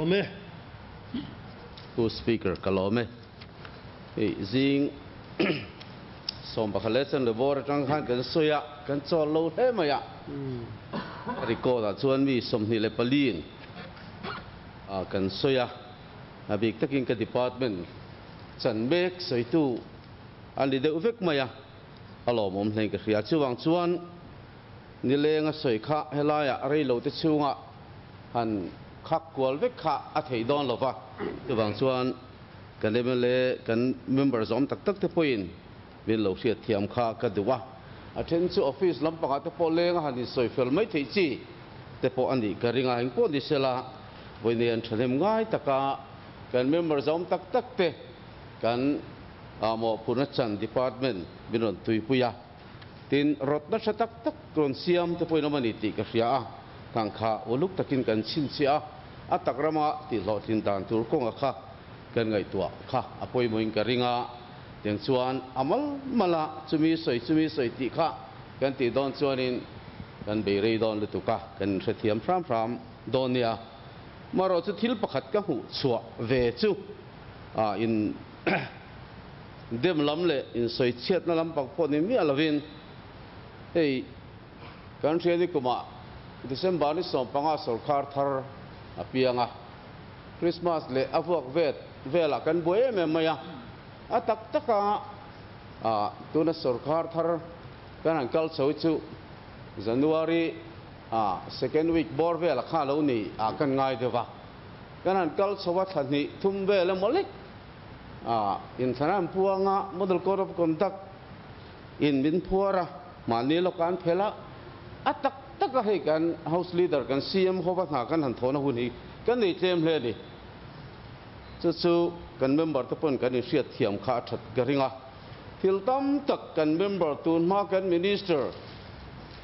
awm e. Pu Speaker, ka lawm e. Hei zing 11 leh chanve bawr atang khan kan sawi a, kan chawl lo hle mai a. Ka record ah chuan mi 24 in kan sawi a, a bik takin ka department chan mek sawitu a ni deuh vek mai a, a lawmawm hlein ka hria. Chuvang chuan nileng a sawi kha helaiah reilo te chhungah han khak kual vek kha a theih dawn lo va, chuvang chuan kan mla kan member zawm tak tak te pawhin min lo hriat thiam kha ka duh a, a then chu office lampangah te pawh leng a han insawi fel mai theih chi te pawh a nih ka ring a, engpawh ni sela vawiin an thahnem ngai taka kan member zawm tak tak te kan mawhphurhna chan department min rawn tuipui a. Tin, rawtna hre tak tak rawn siam te pawhin awm a ni tih ka hria a, khang kha uluk takin kan chhinchhiah a, a tak rama tihhlawhtlin dan tur kawnga kha kan ngaihtuah kha a pawimawhin ka ring a, tiang chuan a mal mal a, chumi sawi chumi sawi tih kha kan tih dawn chuanin kan bei rei dawn lutuk a, kan inhrethiam hram hram dawn nia. Marawh chu thil pakhat ka hmuh chhuah ve chu a in. Dem lam leh insawi chhiatna lampang pawh ni miah lovin hei kan hria ni kumah December ni 15 sawrkar thar a piang a, Christmas leh a vuak vet velah kan buai em em mai a, a tak taka tuna sawrkar thar kan han kal chho hi chu January second week bawr velah kha lo ni ah kan ngai deuh va, kan han kal chho a thla hnih thum vel emaw lek. Inthlan an puang a, Model Code of Conduct in min phuar a, mahni lawka an phel a, a tak tak a hei kan House Leader kan CM hova hna kan han thawhna hun hi kan nei tlem hle a ni. Chu chu kan member te pawn kan inhriat thiam kha a that ka ring a. Thil tam tak kan member tun hma kan Minister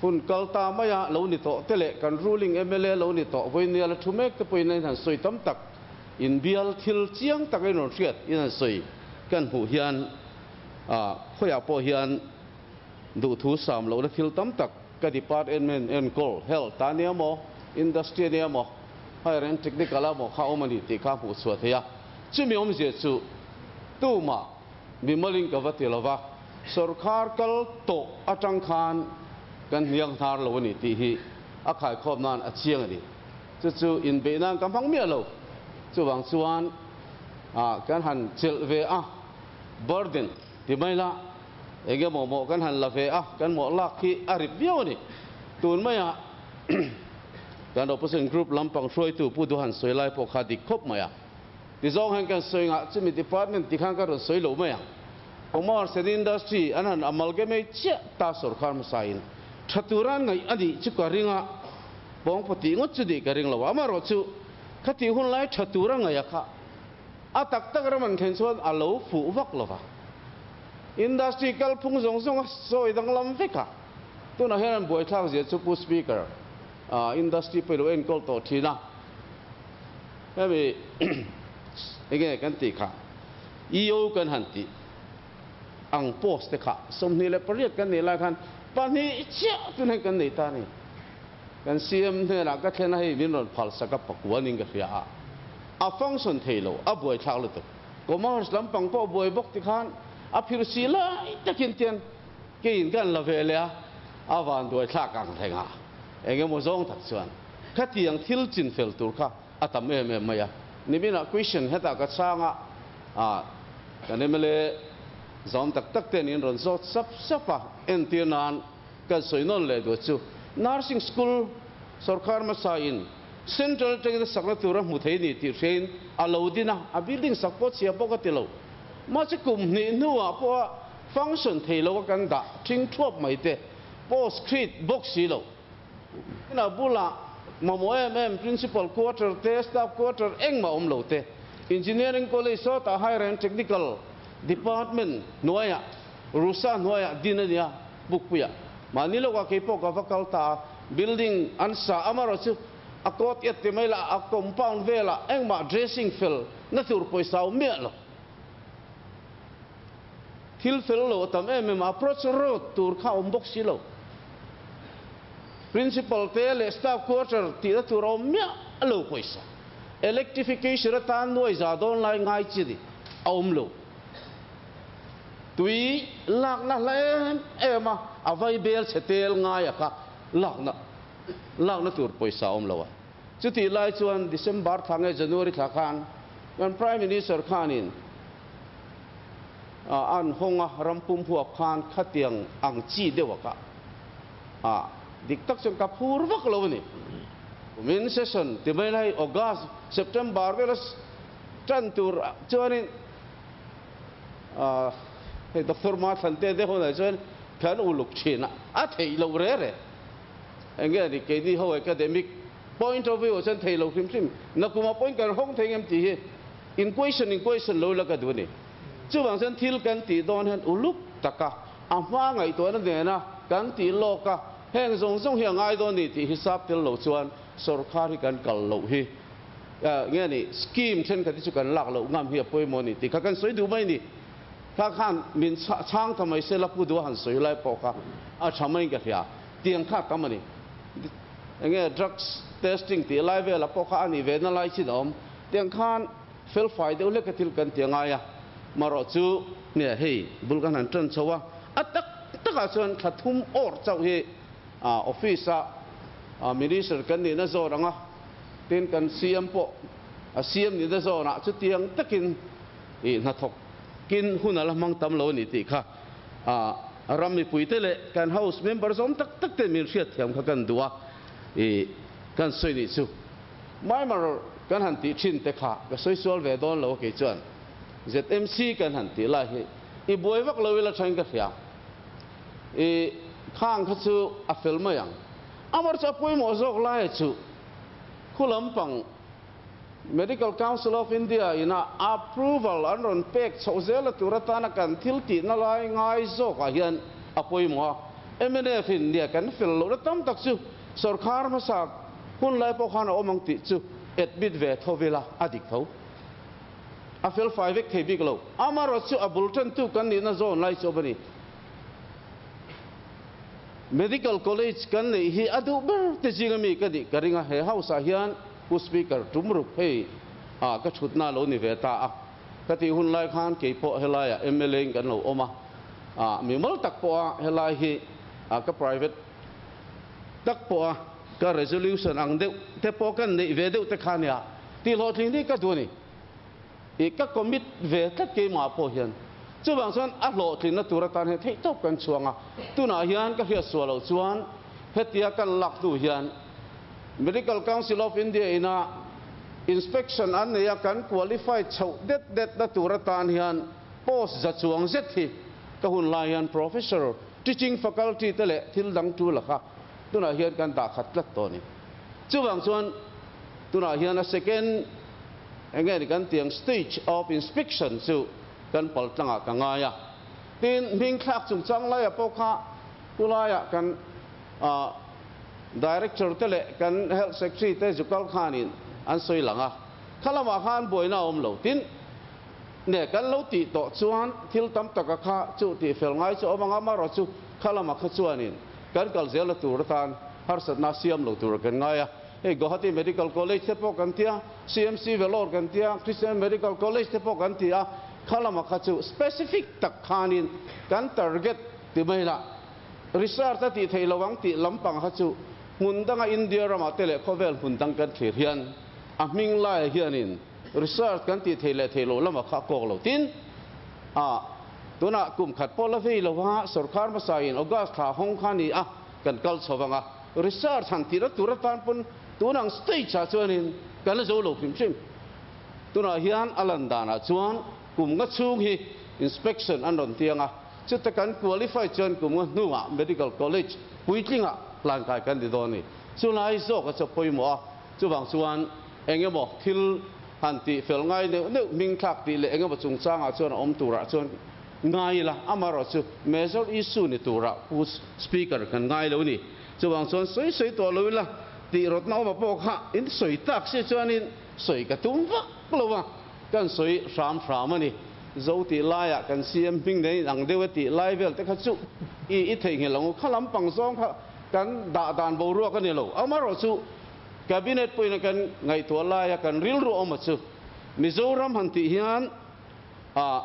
hun kal ta maia lo ni tawh te leh kan ruling mla lo ni tawh vawinia la thu mek te pawhin a inhan sawi tam tak. Inbial thil chiang tak in rawn hriat in an sawi kan hmuh hian khawiah pawh hian duhthu sam lohna thil tam tak ka department enkawl health a nia maw, industry a nia maw, higher and technical a maw kha awm a ni tih kha hmuh chhuah theih a. Chumi awmzia chu tumah mimalin ka va ti lova, sawrkhar kal tawh atang khan kan hniang hnar lo a ni tih hi a khaikhawm nan a chiang a ni. Chu chu inbeih nan ka hmang miah lo. Chuvang chuan kan han chelh ve a, burden ti mai la, eng emaw mawh kan han la ve a, kan mawh lak hi a rip viau a ni. Tun maiah kan opposition group lampang hruaitu Pu Duhan sawi lai pawh kha dik khawp mai a. Tizawng hian kan sawi ngah chumi department ti khan ka rawn sawi lo mai ang. Commerce and Industry an han amalgamate chiah ta sawrkar hmasain tha tura an ngaih a nih chu ka ring a. Pawngpaw tih ngawt chu nih ka ring lo a, amaherawh chu khatih hun lai tha tura ngaih a kha a tak tak ram an thlen chuan a lo fuh vak lo va. Industry kalphung zawng zawng a sawi danglam vek a, tunah hian an buaithlak zia chu Pu Speaker, industry pawh i lo enkawl tawh thin a, hemi enge kan tih kha EO kan han tih ang post te kha 28 kan neih lai khan pahnih chiah tun hian kan nei ta a ni. Kan CM hnenah ka thlen a hei min rawn phal sak a pakuanin ka hria a, a function thei lo, a buaithlak lutuk. Commerce lampang pawh buai bawk tikhan a phir si lai takin tian keiin kan la ve leh a, a van buaithlak ang reng a, eng emaw zawng tak chuan khatiang thil chin fel tur kha a tam em em mai a. Niminah question hetah ka chhang a, ah kan mla zawm tak tak ten in rawn zawt sap sap a, entir nan Kan sawi nawn leh duh chu Nursing School sawrkar hmasa in Central atangin a sakna tur a hmu thei ni tih hriain a lo din a, a building sak pawh chhia pawh ka ti lo. Mahse kum hnih hnuah pawh a function thei lo a kan dah thing thuap mai te post creed bawk si lo. Ina bulah mamawh em em Principal quarter te staff quarter engmah awm lo te Engineering College sawtah Higher and Technical Department hnuaiah Rusa hnuaiah din a nia. Bukpuia. Mahni lawkah kei pawh ka va kal ta a, building an sa amarawh chu a court iat ti mai lah a compound velah engmah dressing fel na tur pawisa awm miah lo. Thil fel lo a tam em em a, approach road tur kha awm bawk si lo. Principal te leh staff quarter tihna tur a awm miah lo pawisa. Electrification atan nuai za dawn lai ngai chi ni a awm lo. Tui lakna hla em em a, a vai bel chhe tel ngai a kha lakna lakna tur pawisa a awm lo a. Chutih lai chuan December thla nge January thla khan kan Prime Minister khanin a an hawng a, ram pum huap khan khatiang ang chi deuh a kha a dik tak chuan ka phur vak lo a ni. Kumin session ti mai lai August, September vela tan tur chuanin hei Doctor Mathlan te te hunah chuan kan uluk thin a, a theih loh re re. Enge ni keini ho academic point of view ah chuan thei lo hrim hrim nakuma pawhin kan hawng thei ngem tih hi in question in question lo la ka duh a ni. Chuvang chuan thil kan tih dawn hian uluk taka a hma ngaihtuahna nena kan tih lawk a, heng zawng zawng hi a ngai dawn ni tih hisap tel lo chuan sorkar hi kan kal loh hi nge ni scheme thenkhat hi chu kan lak loh ngam hi a pawimawh a ni tih kha kan sawi duh mai a ni. Kha khan min chhang ta mai se la pu duh a han sawi lai pawh kha a tha maiin ka hria. Tiang kha tam a ni. Enge drugs testing tih lai vela pawh kha a nih ve na lai chin a awm. Tiang khan fel fai deuh hlek a thil kan ti a ngai a. Marawh chu nge hei bul kan han tan chho a, a tak takah chuan thla thum awr chauh hi office a minister kan nihna zawn ang a, tin kan CM pawh a CM nihna zawnah chutiang takin i hnathawk kin hun a la hmang tam lo a ni tih kha ram mipuite leh kan house member zawm tak tak ten min hriatthiam kha kan duh a, i kan sawi nih chu. Myanmar kan han tih thin te kha ka sawi sual ve dawn lo a kei chuan ZMC kan han tih lai hi i buai vak lo ila thain ka hria. I khang kha chu a fel mai ang. Amar chu a pawimawh zawk lai chu khu lampang Medical Council of India ina approval an rawn pek chhoh zel a tur atana kan thil tihna lai ngai zawkah hian a pawimawh a. Mnf in nia kan fel lohna tam tak chu sorkar hmasa hun lai pawh khan a awm ang tih chu admit ve tho ila a dik tho. A fel fai vek thei bik lo. Amarawh chu a bul tantu kan nihna zawn lai chu a va ni. Medical College kan neih hi a duh ber te zinga mi ka nih ka ring a, he house ah hian Pu Speaker tum ruk hei ah ka thutna lo ni ve ta a, ka tih hun lai khan kei pawh helai ah mla in kan lo awm a, ah mimal tak pawh a helai hi ah ka private tak pawh a ka resolution ang deuh te pawh kan neih ve deuh te kha nia tih hlawhtling hi ka duh a ni. I ka commit ve tlat keimah pawh hian. Chuvang chuan a hlawhtlinna tur atan hian theih tawp kan chhuang a. Tunah hian ka hriat suah loh chuan hetia kan lak hnu hian Medical Council of India ina inspection an nei a, kan qualify chhoh det detna tur atan hian post za chuang zet hi ka hun lai hian professor, teaching faculty te leh thil dang tu lakha tunah hian kan dah khat tlat tawh a ni. Chuvang chuan tunah hian a second Enge ni kan tiang stage of inspection chu kan pal tlangah ka ngai a. Tin, hming thlak chungchang laiah pawh kha kulaiah kan Director te leh kan Health Secretary te Zukal khanin an sawi lang a. Kha lamah khan buaina a awm lo. Tin, ne kan lo tih tawh chuan thil tam taka kha chu tih fel ngai chu a awm ang a, amaherawh chu kha lamah kha chuanin kan kal zela tur atan harsatna siam lo tur kan ngai a. Hei Guwahati Medical College te pawh kan ti a, CMC Vellore kan ti a, Christian Medical College te pawh kan ti a, kha lama kha chu specific tak khanin kan target ti mai la, research a tih theih lo ang tih lampang kha chu hmun danga India ramah te leh khawvel hmun dang kan thlir hian a hming laiah hianin research kan tih theih leh theih loh lama kha a kawk lo. Tin, ah tunah kum khat pawh la vei lo a, sorkar hmasain August thla hawng kha a ni a, kan kal chho vang a. Research han tihna tur atan pawn tun ang stage ah chuanin kan la zo lo hrim hrim. Tunah hian a lan danah chuan kum nga chhung hi inspection an rawn tiang a, chuta kan qualify chuan kum nga hnuah medical college puitlingah hlankai kan ti dawn a ni. Chulai zawk a chu pawimawh a, chuvang chuan eng emaw thil han tih fel ngai neuh neuh hming thlak tih leh eng emaw chungchangah chuan a awm turah chuan Ngai ila, amaherawh chu major issue ni turah Pu Speaker kan ngai lo ni. Chuvang chuan sawi sawi tawh lo ila, tih rawtna awma pawh kha in sawi tak si chuanin sawi ka tum vak lo a, kan sawi hram hram a ni. Zo tih laiah kan CM hming nen in ang deuh e tih lai vel te kha chu i i theihnghilh ang u. Kha lampang zawng kha kan dah dan boruak a ni lo. Amaherawh chu. Cabinet pawhin a kan ngaihtuah laia kan rilru awm a chu Mizoram han tih hian a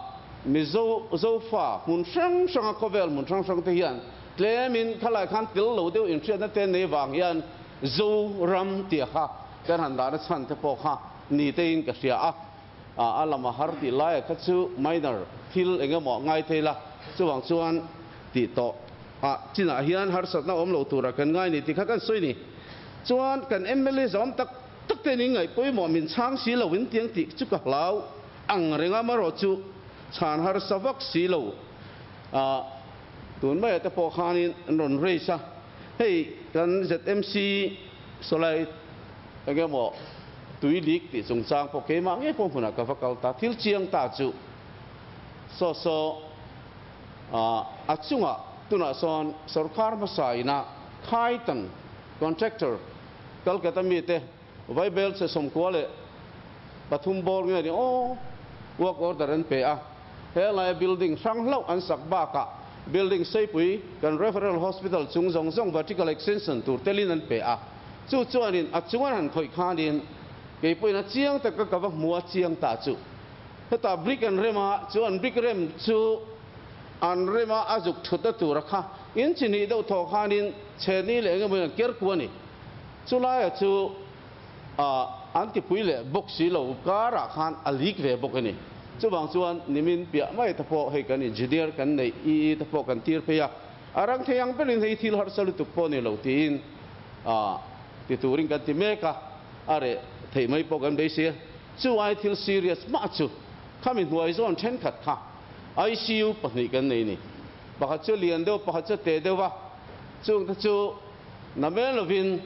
Mizo Zofa hmun hrang hranga khawvel hmun hrang hrang te hian tlemin khalai khan tel lo deuh inhriatna te nei vang hian Zoram tih kha kan han dahna chhan te pawh kha ni tein ka hria a. A lama har tih laia kha chu minor thil eng emaw ngai thei la, chuvang chuan tih tawh a chinah hian harsatna awm lo tura kan ngai ni tih kha kan sawi ni. Chuan kan mla zawm tak tak te ning ngaih pawimawh min chhang si lo in tiang tih chu ka hlau ang reng a, marawh chu chhan harsa vak si lo a tun maia te pawh khanin an rawn raise a, hei kan ZMC sawlai eng emaw tui lik tih chungchang pawh keimah ngei pawh hmunah ka va kal ta, thil chiang ta chu saw saw a chungah tunah sawn sorkar hmasa ina Khaitan contractor Calcutta mite Vaibel che 93 bawr nge ni aw work order an pe a, helai building hrang hlauh an sak bakah building seipui kan Referral Hospital chung zawng zawng vertical extension tur telin an pe a, chu chuanin a chung an han khawih khanin kei pawhin a chiang taka ka va hmu a chiang ta chu hetah brick an rem a, chu an brick rem chu an rem a a zuk thutna tura kha inchi hnih deuh thawh khanin chhehni leh engemaw in an ker ku a ni. Chulaia chu an tipui leh bawk si lo karah khan a leak ve bawk a ni. Chuvang chuan nimin piah mai te pawh hei kan engineer kan neih EE te pawh kan tir phei a, a rang thei ang berin hei thil harsa lutuk pawh ni lo tiin ti turin kan ti mek a, a reh theih mai pawh kan beisei a. Chu ai thil serious mah chu khami hnuai zawn thenkhat kha ICU pahnih kan nei ni. Pakhat chu lian deuh pakhat chu te deuh a, chungte chu Na mel lovin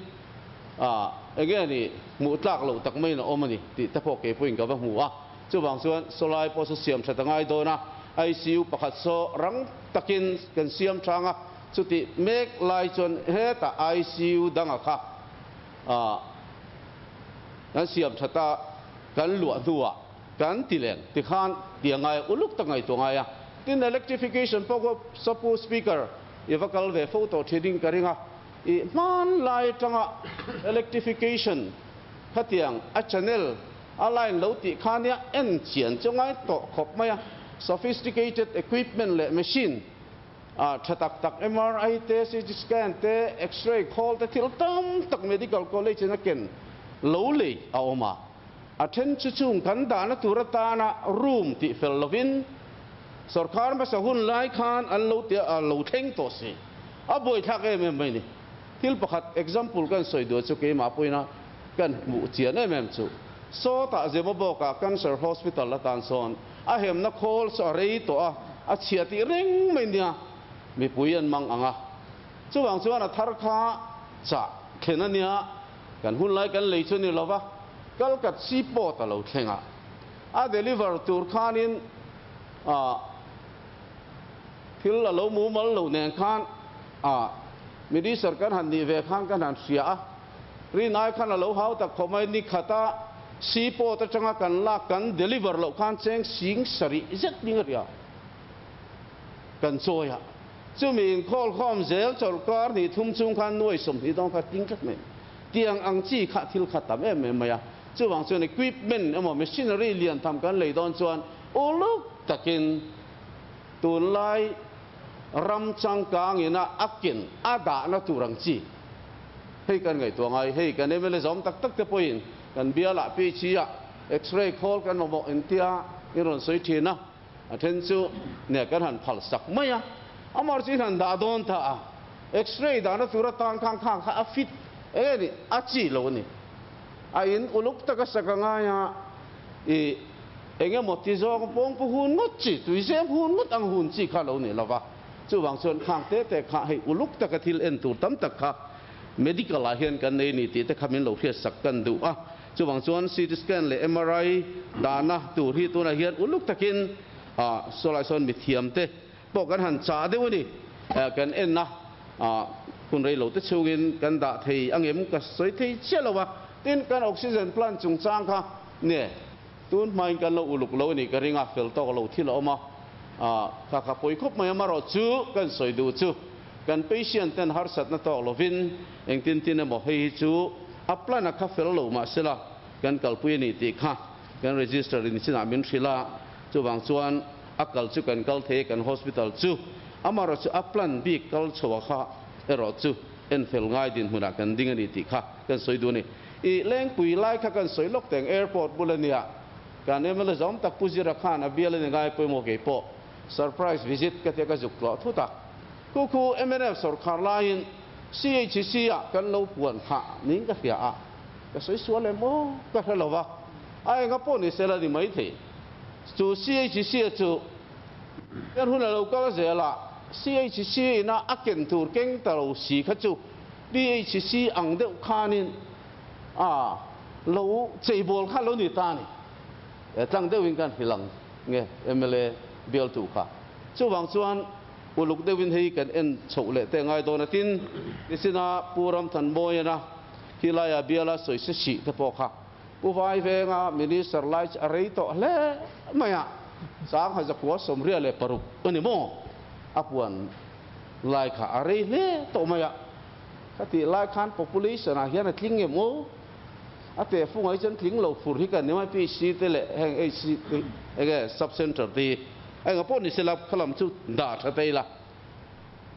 enge ni hmuh tlak loh tak maiin a awm a ni tih te pawh kei pawhin ka va hmu a. Chuvang chuan sawlai pawh chu siam that a ngai dawn a, ICU pakhat saw rang takin kan siam thang a, chutih mek lai chuan hetah ICU danga kha kan siam that a, kan luah hnuah kan ti leng tikhan ti a ngai a, uluk tak ngaihtuah ngai a. Tin, electrification pawh khaw sapu speaker I va kal ve fo tawh thin in ka ring a, i hmanlai atanga electrification khatiang a channel a line lo tih kha nia en chian chu ngai tawh khawp mai a, sophisticated equipment leh machine a tha tak tak MRI te, CT scan te, X-ray khawl te thil tam tak medical college in a ken lo lei a awm a, a then chu chung kan dahna tur atana room tih fel lovin Sorkar hmasa hun lai khan an lo tia a lo thleng tawh si. A buaithlak em em mai ni. Thil pakhat example kan sawi duh chu keimah pawhin kan hmuh chian em em chu sawtah Zemabawkah Cancer Hospital atan sawn a hemna khawl saw a rei tawh a, a chhia tih reng mai nia mipui an mang ang a. Chuvang chuan a thar kha chah thlen a nia, kan hun lai kan lei chu ni lova, Kalkat Seaport a lo thleng a. A deliver tur khanin ah thil a lo mumal lo nen khan ah minister kan han nih ve khan kan han hria a, rinai khan a lo hau tak khawp mai, ni khata seaport atanga kan lak kan deliver loh khan cheng sing sarih zet ding a ria kan chawi a, chumi inkhawl khawm zel chawlhkar hnih thum chung khan nuai 20 dawn kha ting tlat mai, tiang ang chi kha thil kha tam em em mai a. Chuvang chuan equipment emaw machinery lian tham kan lei dawn chuan uluk takin tunlai ram changkang ina a ken a dahna tur ang chi hei kan ngaihtuah ngai. Hei kan mla zawm tak tak te pawhin kan bialah PHE ah x-ray khawl kan mamawh engtia in rawn sawi thin a, a then chu nia kan han phal sak mai a, amah chu in han dah dawn ta a, x-ray dahna tur atan khan khang kha a fit eng nge ni a chi lo a ni. A in uluk taka sak a ngai a, i eng emaw ti zawng pawng pu hun ngawt chi, tuizem hun ngawt ang hun chi kha lo ni lova. Chuvang chuan khang te te kha hei uluk taka thil en tur tam tak kha medical ah hian kan nei ni tih te kha min lo hriat sak kan duh a. Chuvang chuan CT scan leh MRI dahna tur hi tunah hian uluk takin sawlai sawn mithiam te pawh kan han chah deuh a ni. Kan en a, hun rei lo te chhungin kan dah thei angem ka sawi thei chiah lo a. Tin, kan oxygen plant chungchang kha nge tun hmain kan lo uluk lo a ni ka ring a, fel tawk lo thil a awm a, kha kha pawi khawp mai amarawh chu kan sawi duh chu kan patient ten harsatna tawk lovin engtin tin emaw hei hi chu A plan a kha fel lo mahsela kan kalpui a ni tih kha kan register in chinah min hrilh a, chuvang chuan a kal chu kan kal thei a kan hospital chu. Amaherawhchu a plan bik kal chho a kha erawh chu en fel ngai dinhmunah kan ding a ni tih kha kan sawi duh a ni. I Lengpui lai kha kan sawi lawk teng airport bul a nia, kan mla zawm tak Pu Zira khan a bial a ni ngai pawimawh kei pawh surprise visit ka tia ka zuk tlawh thut a. Khu khu mnf sawrkhar laiin CHC ah kan lo puan kha niin ka hria a, ka sawi sual em aw ka hre lo va, a enga pawh ni sela ni maithei. Chu CHC a chu kan hun a lo kal zel a, CHC ina a ken tur keng ta lo si kha chu PHC ang deuh khanin a lo cheibawl kha lo ni ta a ni. Tlang deuhin kan hrilh ang nge mla bialtu kha. Chuvang chuan uluk deuhin hei kan en chhoh leh te ngai dawn a tin, nichina Pu Ramthanmawiana khilaiah biala sawise sih te pawh kha Pu Vaivenga Minister lai chu a rei tawh hle mai a, Sangha zakua 96 a ni maw? A puan lai kha a rei hle tawh mai a, khatih lai khan population ah hian a tling em aw? A tehfung ah hi chuan tling lo fur hi kan ni mai, PC te leh heng HC te enge sub center te hi engah pawh ni sela kha lam chu dah tha thei la,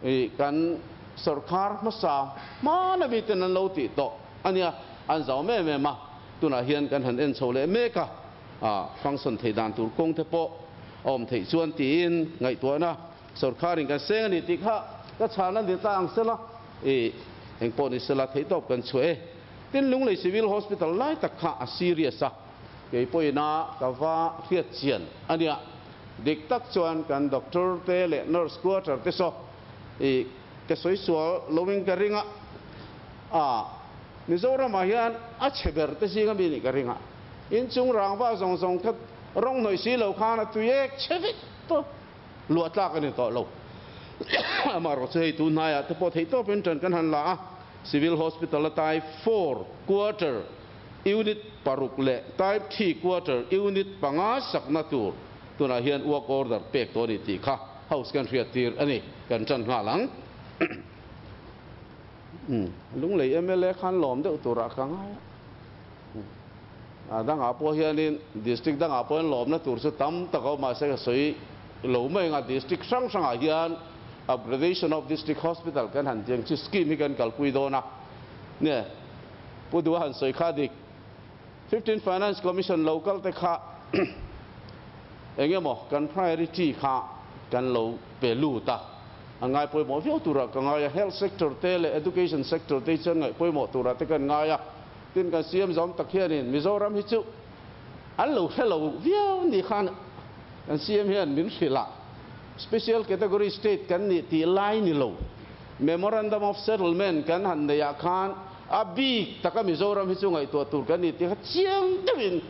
ih kan sawrkar hmasa hmana miten an lo tih tawh a nia, an zau em em a, tunah hian kan han en chho leh mek a, function theih dan tur kawng te pawh a awm theih chuan tiin ngaihtuahna sawrkharin kan seng a ni tih kha ka chhan a ni ta ang sela, ih eng pawh ni sela theihtawp kan chhuah e. Tin Lunglei Civil Hospital lai tak kha a serious a, kei pawhin-a ka va hriat chian a nia. Dik tak chuan kan doctor te leh nurse quarter te saw ih ka sawi sual loin ka ring a, ah Mizoramah hian a chhe ber te zinga mi nih ka ring a, inchung rangva zawng zawng kha rawng hnawih si lo khan a tui ek chhe vek tawh luah tlak a ni tawh lo. Amaherawhchu chu hei tun hnaiah te pawh theihtawpin ṭan kan han la a, Civil Hospital a Type 4 quarter unit paruk leh Type 3 quarter unit panga sakna tur tunah hian work order pek tawh a ni tih kha House kan hriat tir a ni, kan ṭan nghal ang. Lunglei mla khan lawm deuh turah ka ngai a. A dangah pawh hianin district dangah pawh hian lawmna tur chu tam tak a awm mahse ka sawi lo mai ang a, district hrang hrangah hian upgradation of district hospital kan han tih ang chi scheme hi kan kalpui dawn a, nge Pu Duha han sawi kha dik 15 Finance Commission local te kha eng emaw kan priority kha kan lo pe lut a, a ngai pawimawh viau turah ka ngai a, health sector te leh education sector te hi chuan ngaih pawimawh turah te kan ngai a, tin kan CM zawm tak hianin Mizoram hi chu an lo hre lo viau ni khan kan CM hian min hrilh a, special category state kan nih tih lai ni lo, memorandum of settlement kan han neih ah khan a bik taka Mizoram hi chu ngaihtuah tur kan nih tih kha chiang deuhin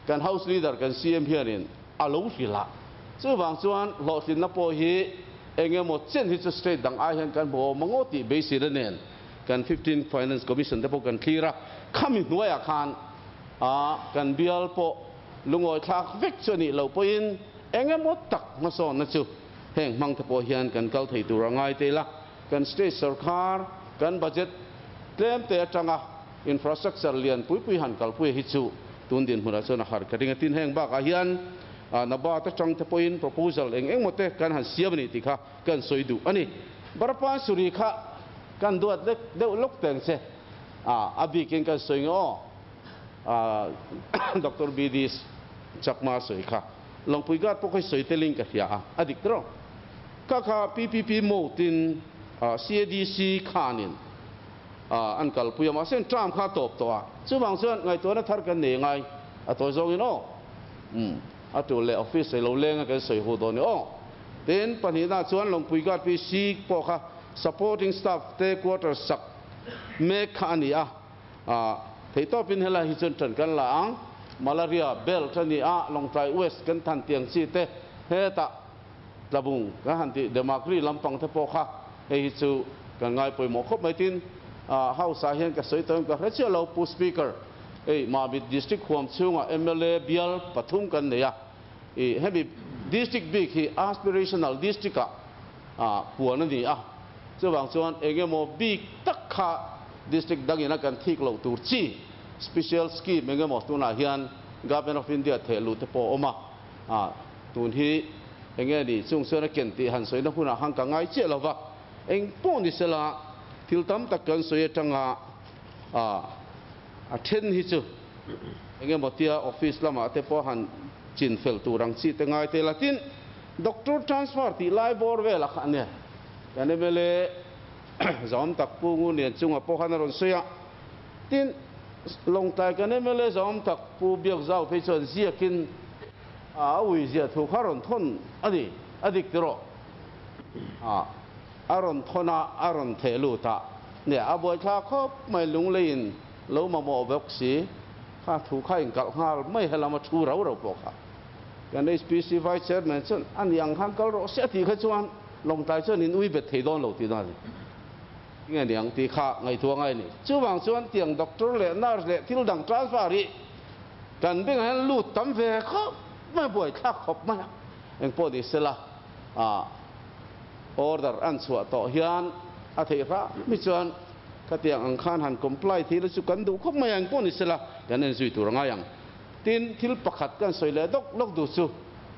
kan House Leader kan CM hianin a lo hrilh a, chuvang chuan hlawhtlinna pawh hi eng emaw chen hi chu state dang ai hian kan hmu awm ang aw tih beiseina nen kan 15 Finance Commission te pawh kan thlir a, khami hnuaiah khan kan bial pawh lungawi thlak vek chu a nih loh pawhin eng emaw tak hmasawnna chu heng hmang te pawh hian kan kal thei tur a ngai tel a, kan state sawrkhar kan budget tlem te atanga infrastructure lian pui pui han kalpui hi chu tun dinhmunah chuan a har ka ring a, tin heng bakah hian NABARD atang te pawhin proposal eng engmaw te kan han siam a ni tih kha kan sawi duh a ni. Barpan Suri kha kan duat lek deuh lawk teng che a bikin kan sawi nge aw Doctor BD Chakma sawi kha Lawngpui Guard pawh kha i sawi telin ka hria a, a dik tawh. Kha kha PPP mode in CADC khanin an kalpui a, mahse an term kha a tawp tawh a, chuvang chuan ngaihtuahna thar kan nei ngai a tawi zawngin aw a tul leh office ei lo leng a kan sawi hu dawn i aw. Tin, pahnihna chuan Lawngpui Guard PC pawh kha supporting staff te quarter sak mek kha a ni a, theihtawpin helai hi chuan ṭan kan la ang. Malaria belt a ni a, Lawngtlai West kan than tiang chi te hetah Tlabung kan han tih Demakri lampang te pawh kha hei hi chu kan ngai pawimawh khawp mai. Tin, House ah hian ka sawi tawhin ka hre chiah lo, Pu Speaker, hei Mamit District huam chhungah mla bial pathum kan nei a, ih hemi District bik hi Aspirational District ah puan a ni a, chuvang chuan eng emaw bik tak kha. District dangin a kan thik loh tur chi special scheme eng emaw tunah hian Government of India theh luh te pawh a awm a, ah tun hi eng nge ni chung chuan a ken tih han sawina hunah khan ka ngai chiah lo va, eng pawh ni sela thil tam tak kan sawi atanga ah a then hi chu eng emaw tia office lamah te pawh han chin fel tur ang chi te ngai tel a, tin doctor transfer tih lai bawr velah kha ania kan mla Zawm tak Pu Ngu Lian chunga pawh khan a rawn sawi a, tin Lawngtlai kan mla Zawm tak Pu Biak Zau phei chuan ziakin a ui ziah thu kha a rawn thawn a ni, a dik tiraw? A rawn thawn a, a rawn theh lut a, nia a buaithlak khawp mai Lungleiin lo mamawh bawk si kha thu kha inkalh nghal mai helam a thu rau rau pawh kha kan HPC Vice Chairman chuan a ni ang khan kal rawh se a tih kha chuan Lawngtlai chuan in ui bet thei dawn lo tih dawn a ni. Nge ni ang tih kha ngaihtuah ngai a ni. Chuvang chuan tiang doctor leh nurse leh thil dang transfer hi kan bengah hian lut tam ve khawp mai a, buaithlak khawp mai a. Engpawh ni sela ah order an chhuah tawh hian a theih hram hi chuan khatiang ang khan han comply thei la chu kan duh khawp mai a, engpawh ni sela kan en zui tur a ngai ang. Tin, thil pakhat kan sawi leh dawk lawk duh chu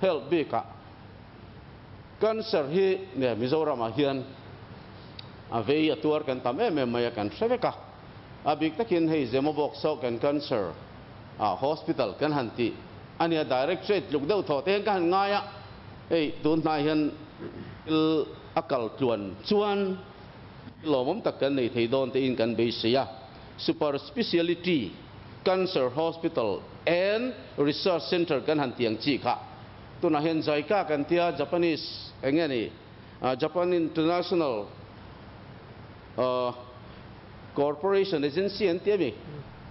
health bikah Cancer hi nge Mizoramah hian a vei a tuar kan tam em em mai a kan hre vek a, a bik takin hei Zemabawk saw kan cancer ah hospital kan han tih a nia directorate tluk deuh thaw te hian ka han ngai a, hei tun hnai hian thil a kal tluan chuan lawmawm tak kan nei thei dawn te in kan beisei a, super speciality cancer hospital and research centre kan han tih ang chi kha. Tunah hian JICA kan tia Japanese eng nge ni Japan International Corporation Agency an ti a mi?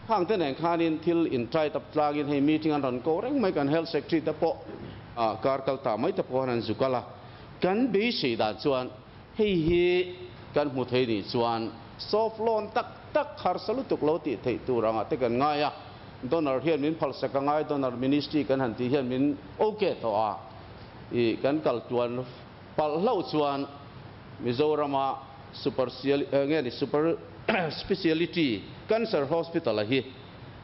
Khang te nen khanin thil in tied up tlangin hei meeting an rawn ko reng mai kan Health Secretary te pawh kar kal ta mai te pawh han an zu kal a. Kan beisei dan chuan hei hi kan hmu thei nih chuan soft loan tak tak harsa lutuk lo tih theih tur angah te kan ngai a. Donor hian min phalsak a ngai, donor ministry kan han tih hian min ok tawh a, i kan kal tuan palh hlauh chuan Mizorama super nge ni super speciality cancer hospital a hi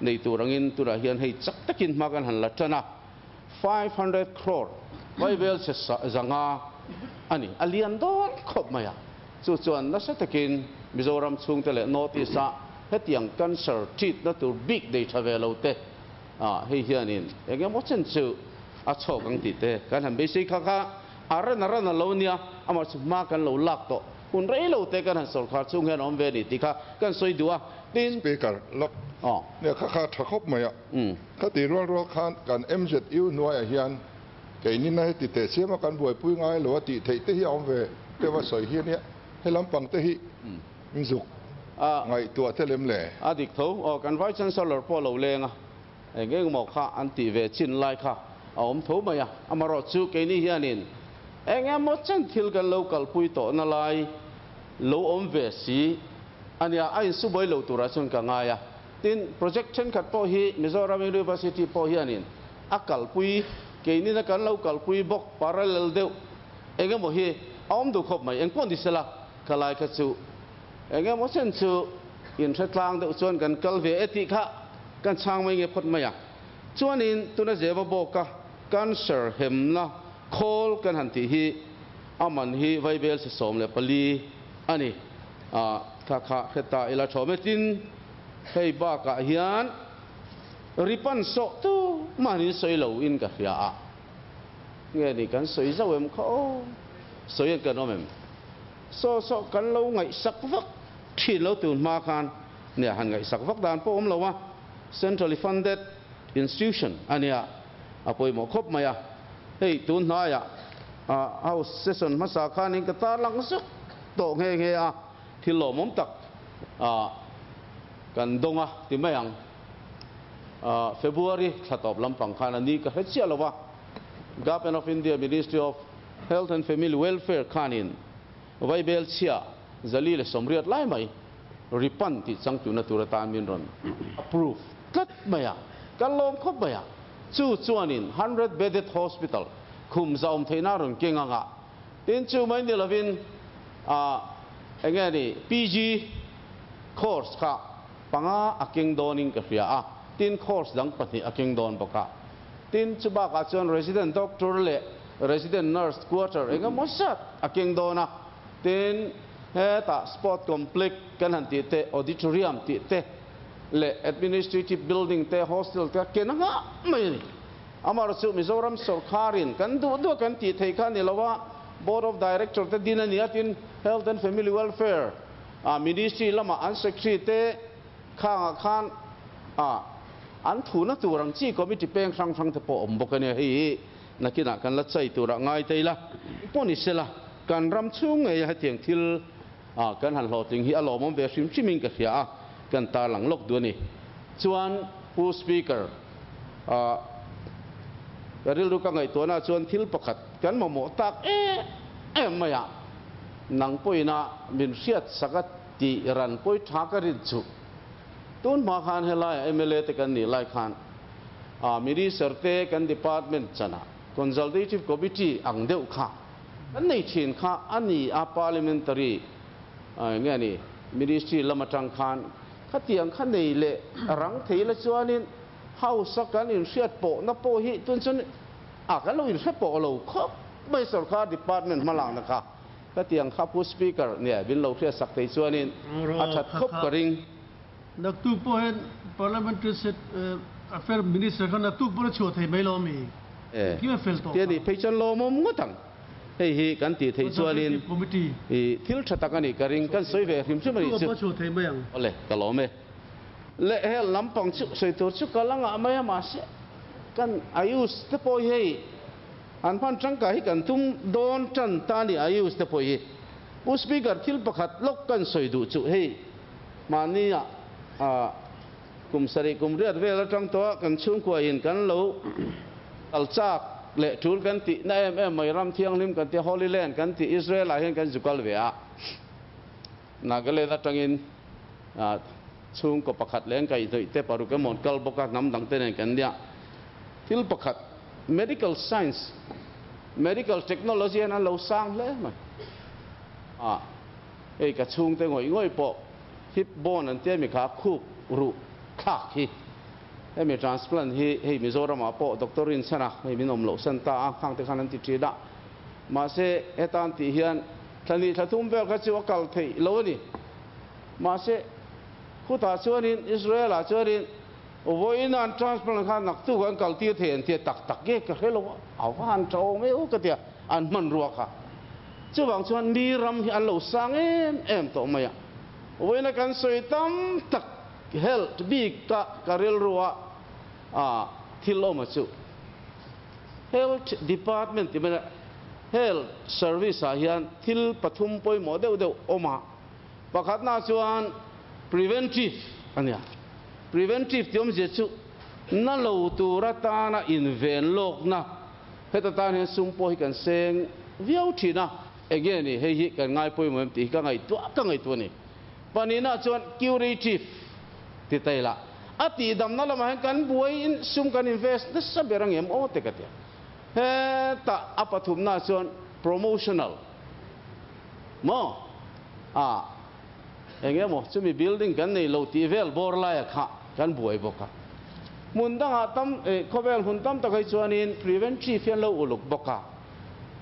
nei tur angin tunah hian hei chak takin hma kan han la tan a, 500 crore Bible chhe zanga a ni, a lian dawn khawp mai a. Chu chuan nasa takin Mizoram chhungte leh North East ah hetiang cancer treat na tur bik nei tha ve lo te ah hei hianin eng emaw chen chu a chhawk ang tih te kan han beisei kha kha a ran a ran a lo nia, amah chu hma kan lo lak tawh hun rei lo te kan han sawrkhar chhung hian a awm ve a ni tih kha kan sawi duh a, tin. Speaker, Lak nia kha kha tha khawp mai a, khati rual rual khan kan MZU hnuaiah hian Keini na heti teh siama kan buaipui ngai lo a tih theih te hi a awm ve deuh a sawi hi a nia, he lampang te hi min zuk ngaihtuah te lem le. A dik tho, aw kan Vice Chancellor pawh lo leng a, eng eng maw kha an tih ve chin lai kha a awm tho mai a, amarawhchu keini hianin eng emaw chen thil kan lo kalpui tawhna lai lo awm ve si a nia, a insubuai lo turah chuan ka ngai a, tin project thenkhat pawh hi Mizoram University pawh hianin a kalpui, keinina kan lo kalpui bawk parallel deuh eng emaw hi a awm duh khawp mai. Engpawh ni sela ka lai kha chu eng emaw chen chu inhre tlang deuh chuan kan kal ve e tih kha kan chhang mai nge phawt mai a. Chuanin tuna Zeva bawka cancer hemna khawl kan han tih hi a man hi Vaibel si 14 a ni. A kha kha hre ta ila thawm e. Tin, hei bakah hian Ripan sawh tu mahni sawi lo in ka hria a, nge ni kan sawi zauh em kha aw, sawi an kan awm em? Saw saw kan lo ngaihsak vak thin lo tun hma khan nia han ngaihsak vak dan pawh awm lo a, centrally funded institution a nia a pawimawh khawp mai a, hei tun hnaiah house session hmasa khanin ka tarlang zuk tawh nghe nghe a, thil lawmawm tak kan dawng a ti mai ang. February thla tawp lampang khan a ni ka hre chiah lo va, Government of India Ministry of Health and Family Welfare khanin Vaibel chhia 480 lai mai ripan tih changtuna tur atan min rawn approve tlat mai a, kan lawm khawp mai a. Chu chuanin 100 bedded hospital khum zaum theihna rawn keng ang a, tin chu mai ni lovin eng nge ni PG. Course kha panga a keng dawnin ka hria a, tin course dang pahnih a keng dawn bawk a. Tin, chubakah chuan resident doctor leh resident nurse quarter eng emaw zat a keng dawn a. Tin, hetah sport complex kan han tih te, auditorium tih te leh administrative building te, hostel te a ken anga mai a ni. Amaherawhchu Mizoram sawrkharin kan duh duh a kan tih theih kha a ni lo a, Board of Director te din a ni a, tin Health and Family Welfare Ministry lamah an Secretary te khangah khan an thuna tur ang chi committee peng hrang hrang te pawh a awm bawk a nia, hei hi nakinah kan la chai turah ngai ta ila, pawh ni sela kan ram chhung ngei a hetiang thil kan han hlawhtling hi a lawmawm ve hrim hrimin ka hria a, kan tarlang lawk duh a ni. Chuan Pu Speaker, ka rilru ka ngaihtuahna chuan thil pakhat kan mamawh tak em em mai a, nang pawhin a min hriat sak a tih ran pawi tha ka rin chu. Tun hma khan helaia mla te kan nih lai khan Minister te kan department chanah Consultative Committee ang deuh kha kan nei thin kha a ni a, Parliamentary nge ni Ministry lam atang khan khatiang kha nei leh rang thei la chuanin House a kan inhriat pawhna pawh hi tun chuan a kan lo inhre pawh lo khawp mai sorkar department hmalakna kha khatiang kha Pu Speaker nge min lo hriatsak thei chuanin a that khawp ka ring. Naktuk pawh hian Parliamentary Set Affair Minister kha naktuk pawh a chhuah thei mai lo ami? Engkim a fel tawh kha. Tia nih phei chuan lawmawm ngawt ang. Hei hi kan tih theih chuanin thil tha tak a nih ka ring. Kan sawi ve hrim hrim a nih chu. Awle, ka lawm e. Leh hel lampang chu sawi tur chu ka la ngah mai a, mahse kan Ayush te pawh hi hei an hman tangkai hi kan tum dawn tan ta a ni Ayush te pawh hi. Pu Speaker thil pakhat lawk kan sawi duh chu hei mahni ah kum sarih kum riat vel atang tawh a kan chhungkua in kan lo kal chak leh tul kan tih na em em mai ram thianghlim kan ti Holy Land kan tih Israel ah hian kan zu kal ve a Nagaland atangin chhungkaw pakhat leh an kaihhnawih te paruk emaw an kal bawk a hnam dang te nen kan nia thil pakhat medical science medical technology hian an lo sang hle mai a hei ka chhungte ngawih ngawih pawh Hip bone an tia mi kha khuk ruh thlak hi hemi transplant hi hei Mizoram ah pawh doctor rinchhan a hei min awm loh san ta a khang te khan an ti thin a mahse heta an tih hian thla hnih thla thum vel kha chu a kal theih lo a ni mahse khutah chuanin Israel ah chuanin vawiin an transplant kha naktuk an kal tir thei an tia tak tak nge ka hre lo a a va han tha awm eu ka tia an hmanrua kha chuvang chuan mi ram hi an lo sang em em tawh mai a. Vawiina kan sawi tam tak health bik ka ka rilru a ah thil awm a chu Health Department tih mai Health Service ah hian thil pathum pawimawh deuh deuh awm a, pakhatna chuan preventive a nia. Preventive tih awmzia chu na lo tur atana inven lawkna heta tan hian sum pawh hi kan seng viau thin a. Enge ni hei hi kan ngai pawimawh em tih hi ka ngaihtuah ka ngaihtuah a ni. Pahnihna chuan curative ti ta ila a tihdamna lamah hian kan buaiin sum kan invest nasa ber ang em aw te ka ti a. Hetah a pathumna chuan promotional maw a enge maw chumi building kan nei lo tih vel bawr laia kha kan buai bawk a. Hmun dangah tam khawvel hmun tam tak hi chuanin preventive hian lo uluk bawk a.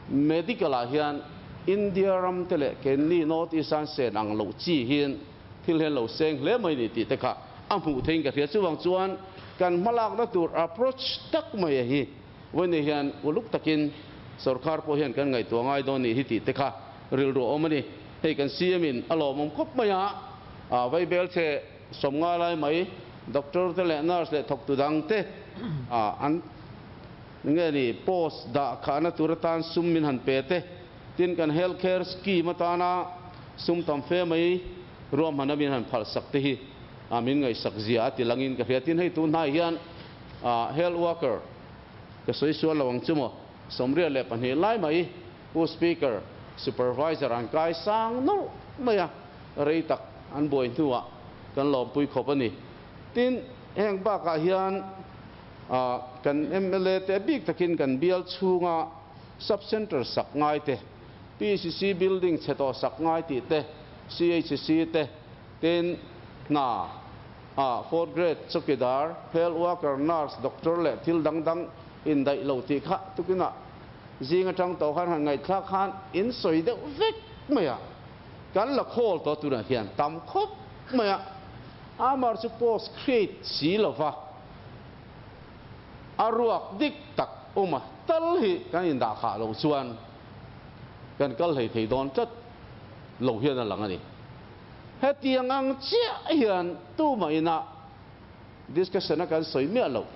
Medical ah hian India ram te leh keini North East an sen ang loh chi hian thil hian lo seng hle mai ni tih te kha a hmuh theiin ka hria. Chuvang chuan kan hmalakna tur approach tak mai a hi vawiin hian uluk takin sorkar pawh hian kan ngaihtuah ngai dawn nih hi tih te kha rilru a awm a ni. Hei kan CM in a lawmawm khawp mai a, vaibel che sawmnga lai mai doctor te leh nurse leh thawktu dang te an Nge ni, post dah khahna tur atan sum min han pe te, tin kan health care scheme atana sum tam fe mai ruahmana min han phalhsak te hi min ngaihsak zia a ti langin ka hria. Tin hei tun hnai hian health worker ka sawi sual lo ang chu maw, 22 lai mai Pu Speaker, Supervisor an kai sang nawlh mai a, rei tak an buai hnuah kan lawmpui khawp a ni. Tin heng bakah hian Kan mla te bik takin kan bial chhunga sub centre sak ngai te, PCC building chhe tawh sak ngai tih te, CHC te, tin Hna ah fourth grade chawkidar, health worker, nurse, doctor leh thil dang dang indaih lo tih kha tukinah zing atang tawh khan han ngaihthlak khan in sawi deuh vek mai a, kan la khawl tawh tunah hian tam khawp mai a, amar chu post create si lova a ruak dik tak awm a tal hi kan indah khah loh chuan kan kal hlei thei dawn tlat lo hian a lang a ni. Hetiang ang chiah hian tumah ina discussion a kan sawi miah loh.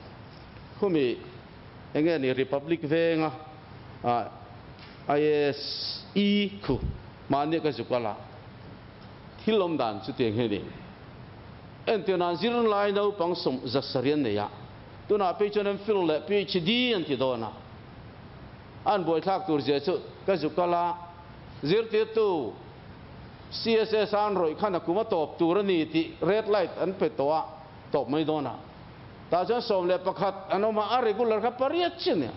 Khumi enge ni Republic venga IASE khu mahni ka zuk ala thil awm dan chutiang hi a ni. Entirnan zirlai naupang 160 an nei a, tunah phei chuan MPhil leh PhD an ti dawn a, an buaithlak tur zia chu ka zuk ala zirtirtu CSS an rawih khan a kum a tawp tur a ni tih red light an pe tawh a, tawp mai dawn a. Tah chuan 11 an awm a, a regular kha pariat chi a nia.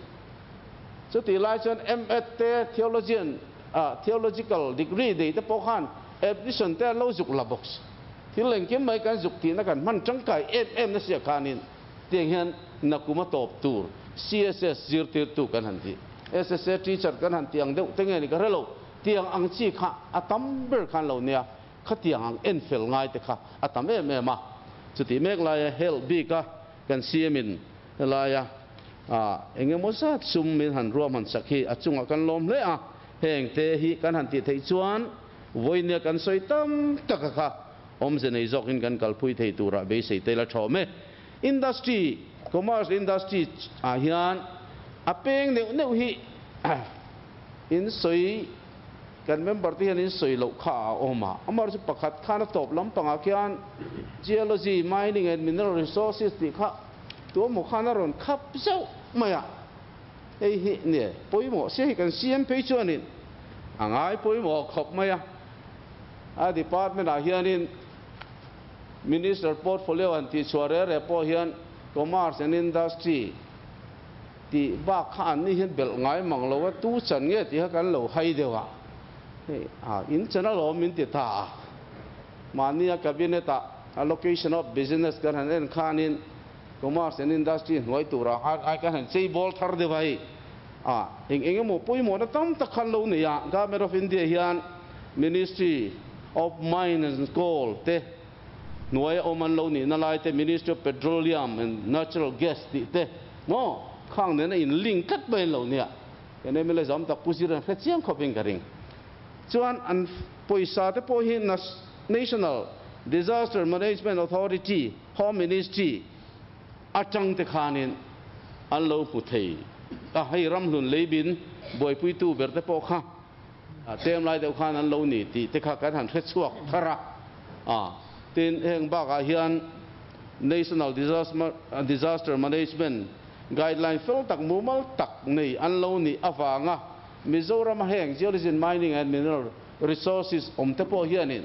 Chutih lai chuan MEd te theologian ah theological degree nei te pawh khan admission te an lo zuk la bawk si. Thil engkim mai kan zuk tihna kan hman tangkai em em na sia khanin tiang hian nakum a tawp tur CSS zirtirtu kan han ti. SSA teacher kan han ti ang deuh te nge ni ka hre lo. Tiang ang chi kha a tam ber khan lo nia, khatiang ang en fel ngai te kha a tam em em a. Chutih mek laia health bik a kan CM in helaia eng emaw zat sum min han ruahman sak hi a chungah kan lawm hle a, heng te hi kan han tih theih chuan vawinia kan sawi tam tak a kha awmze nei zawkin kan kalpui thei turah beisei te la thawm e. Industry, commerce industry ah hian a peng neuh neuh hi In sawi, kan member te hian in sawi loh kha a awm a, amaherawhchu chu pakhat khan a tawp lampangah khian Geology, Mining and Mineral Resources tih kha tuamaw khan a rawn khap zauh mai a, hei hi nia pawimawh sia hi kan CM phei chuanin a ngai pawimawh khawp mai a, a department ah hianin Minister portfolio han tihchhuah reh reh pawh hian Commerce and Industry, Tih bak kha an ni hian belh ngai mang lo a, tu chan nge tih kha kan lo hai deuh a, hei a in chan alawm min ti ta a, mahnia cabinet ah allocation of business kan han en khanin commerce and industry hnuai turah khan ai kan han chei bawl thar deuh a hei a eng eng emaw pawimawhna tam tak khan lo nei a, Government of India hian Ministry of Mines and Coal te hnuaia awm an lo nihna lai te, Ministry of Petroleum and Natural Gas tih te maw khang nena in link tlat mai an lo nia. Kan mla zam tak Pu Zir an hre chiang khawp in ka ring. Chuan an pawisa te pawh hi National Disaster Management Authority, Home Ministry atang te khanin an lo hmu thei a, hei ramhlun leibin buaipuitu ber te pawh kha A tlem lai deuh khan an lo ni tih te kha kan han hre chhuak thar a. A, tin heng bakah hian National Disaster Management Guideline fel tak mumal tak nei an lo nih avanga Mizorama heng Geology and Mining and Mineral Resources awm te pawh hianin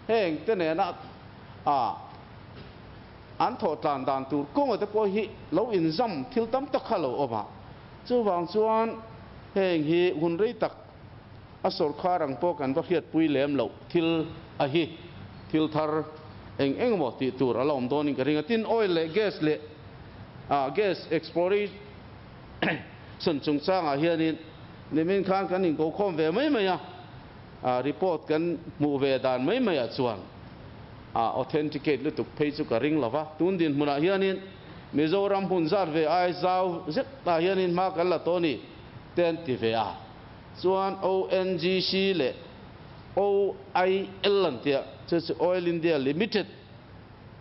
heng te nena a an thawh tlan dan tur kawnga te pawh hi lo inzam thil tam tak kha lo awm a. Chuvang chuan heng hi hun rei tak a sawrkhar ang pawh kan va hriatpui lem loh thil a hi thil thar eng eng emaw tih tur a la awm dawnin ka ring a. Tin, oil leh gas leh gas exploration chungchangah hianin nimin khan kan inkokhawm ve mai mai a, report kan hmuh ve dan mai maiah chuan authenticate lutuk phei chu ka ring lova. Tun dinhmunah hianin Mizoram hmun zat ve ai zau zet ah hianin hma kan la tawh a ni te an ti ve a, chuan ONGC leh OIL an tia, chu chu Oil India Limited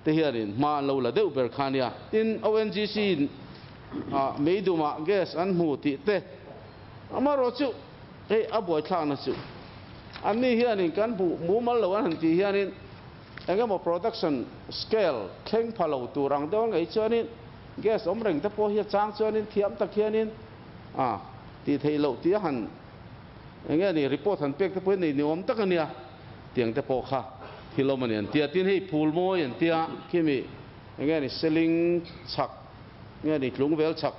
te hianin hma an lo la deuh ber kha a nia. Tin, ONGC in meidumah gas an hmu tih te amaherawh chu hei a buaithlakna chu anni hianin kan hmuh mumal lo an han tih hianin Eng emaw production scale thleng pha lo tur ang deuh ngei chuanin gas awm reng te pawh hi a chang chuanin thiam tak hianin a tih theih loh tih a han eng nge ni report han pek te pawh hi nei ni awm tak a nia tiang te pawh kha thil awm a ni an tia. Tin hei phul mawi an tia khimi eng nge ni seling chhak nge ni tlungvel chhak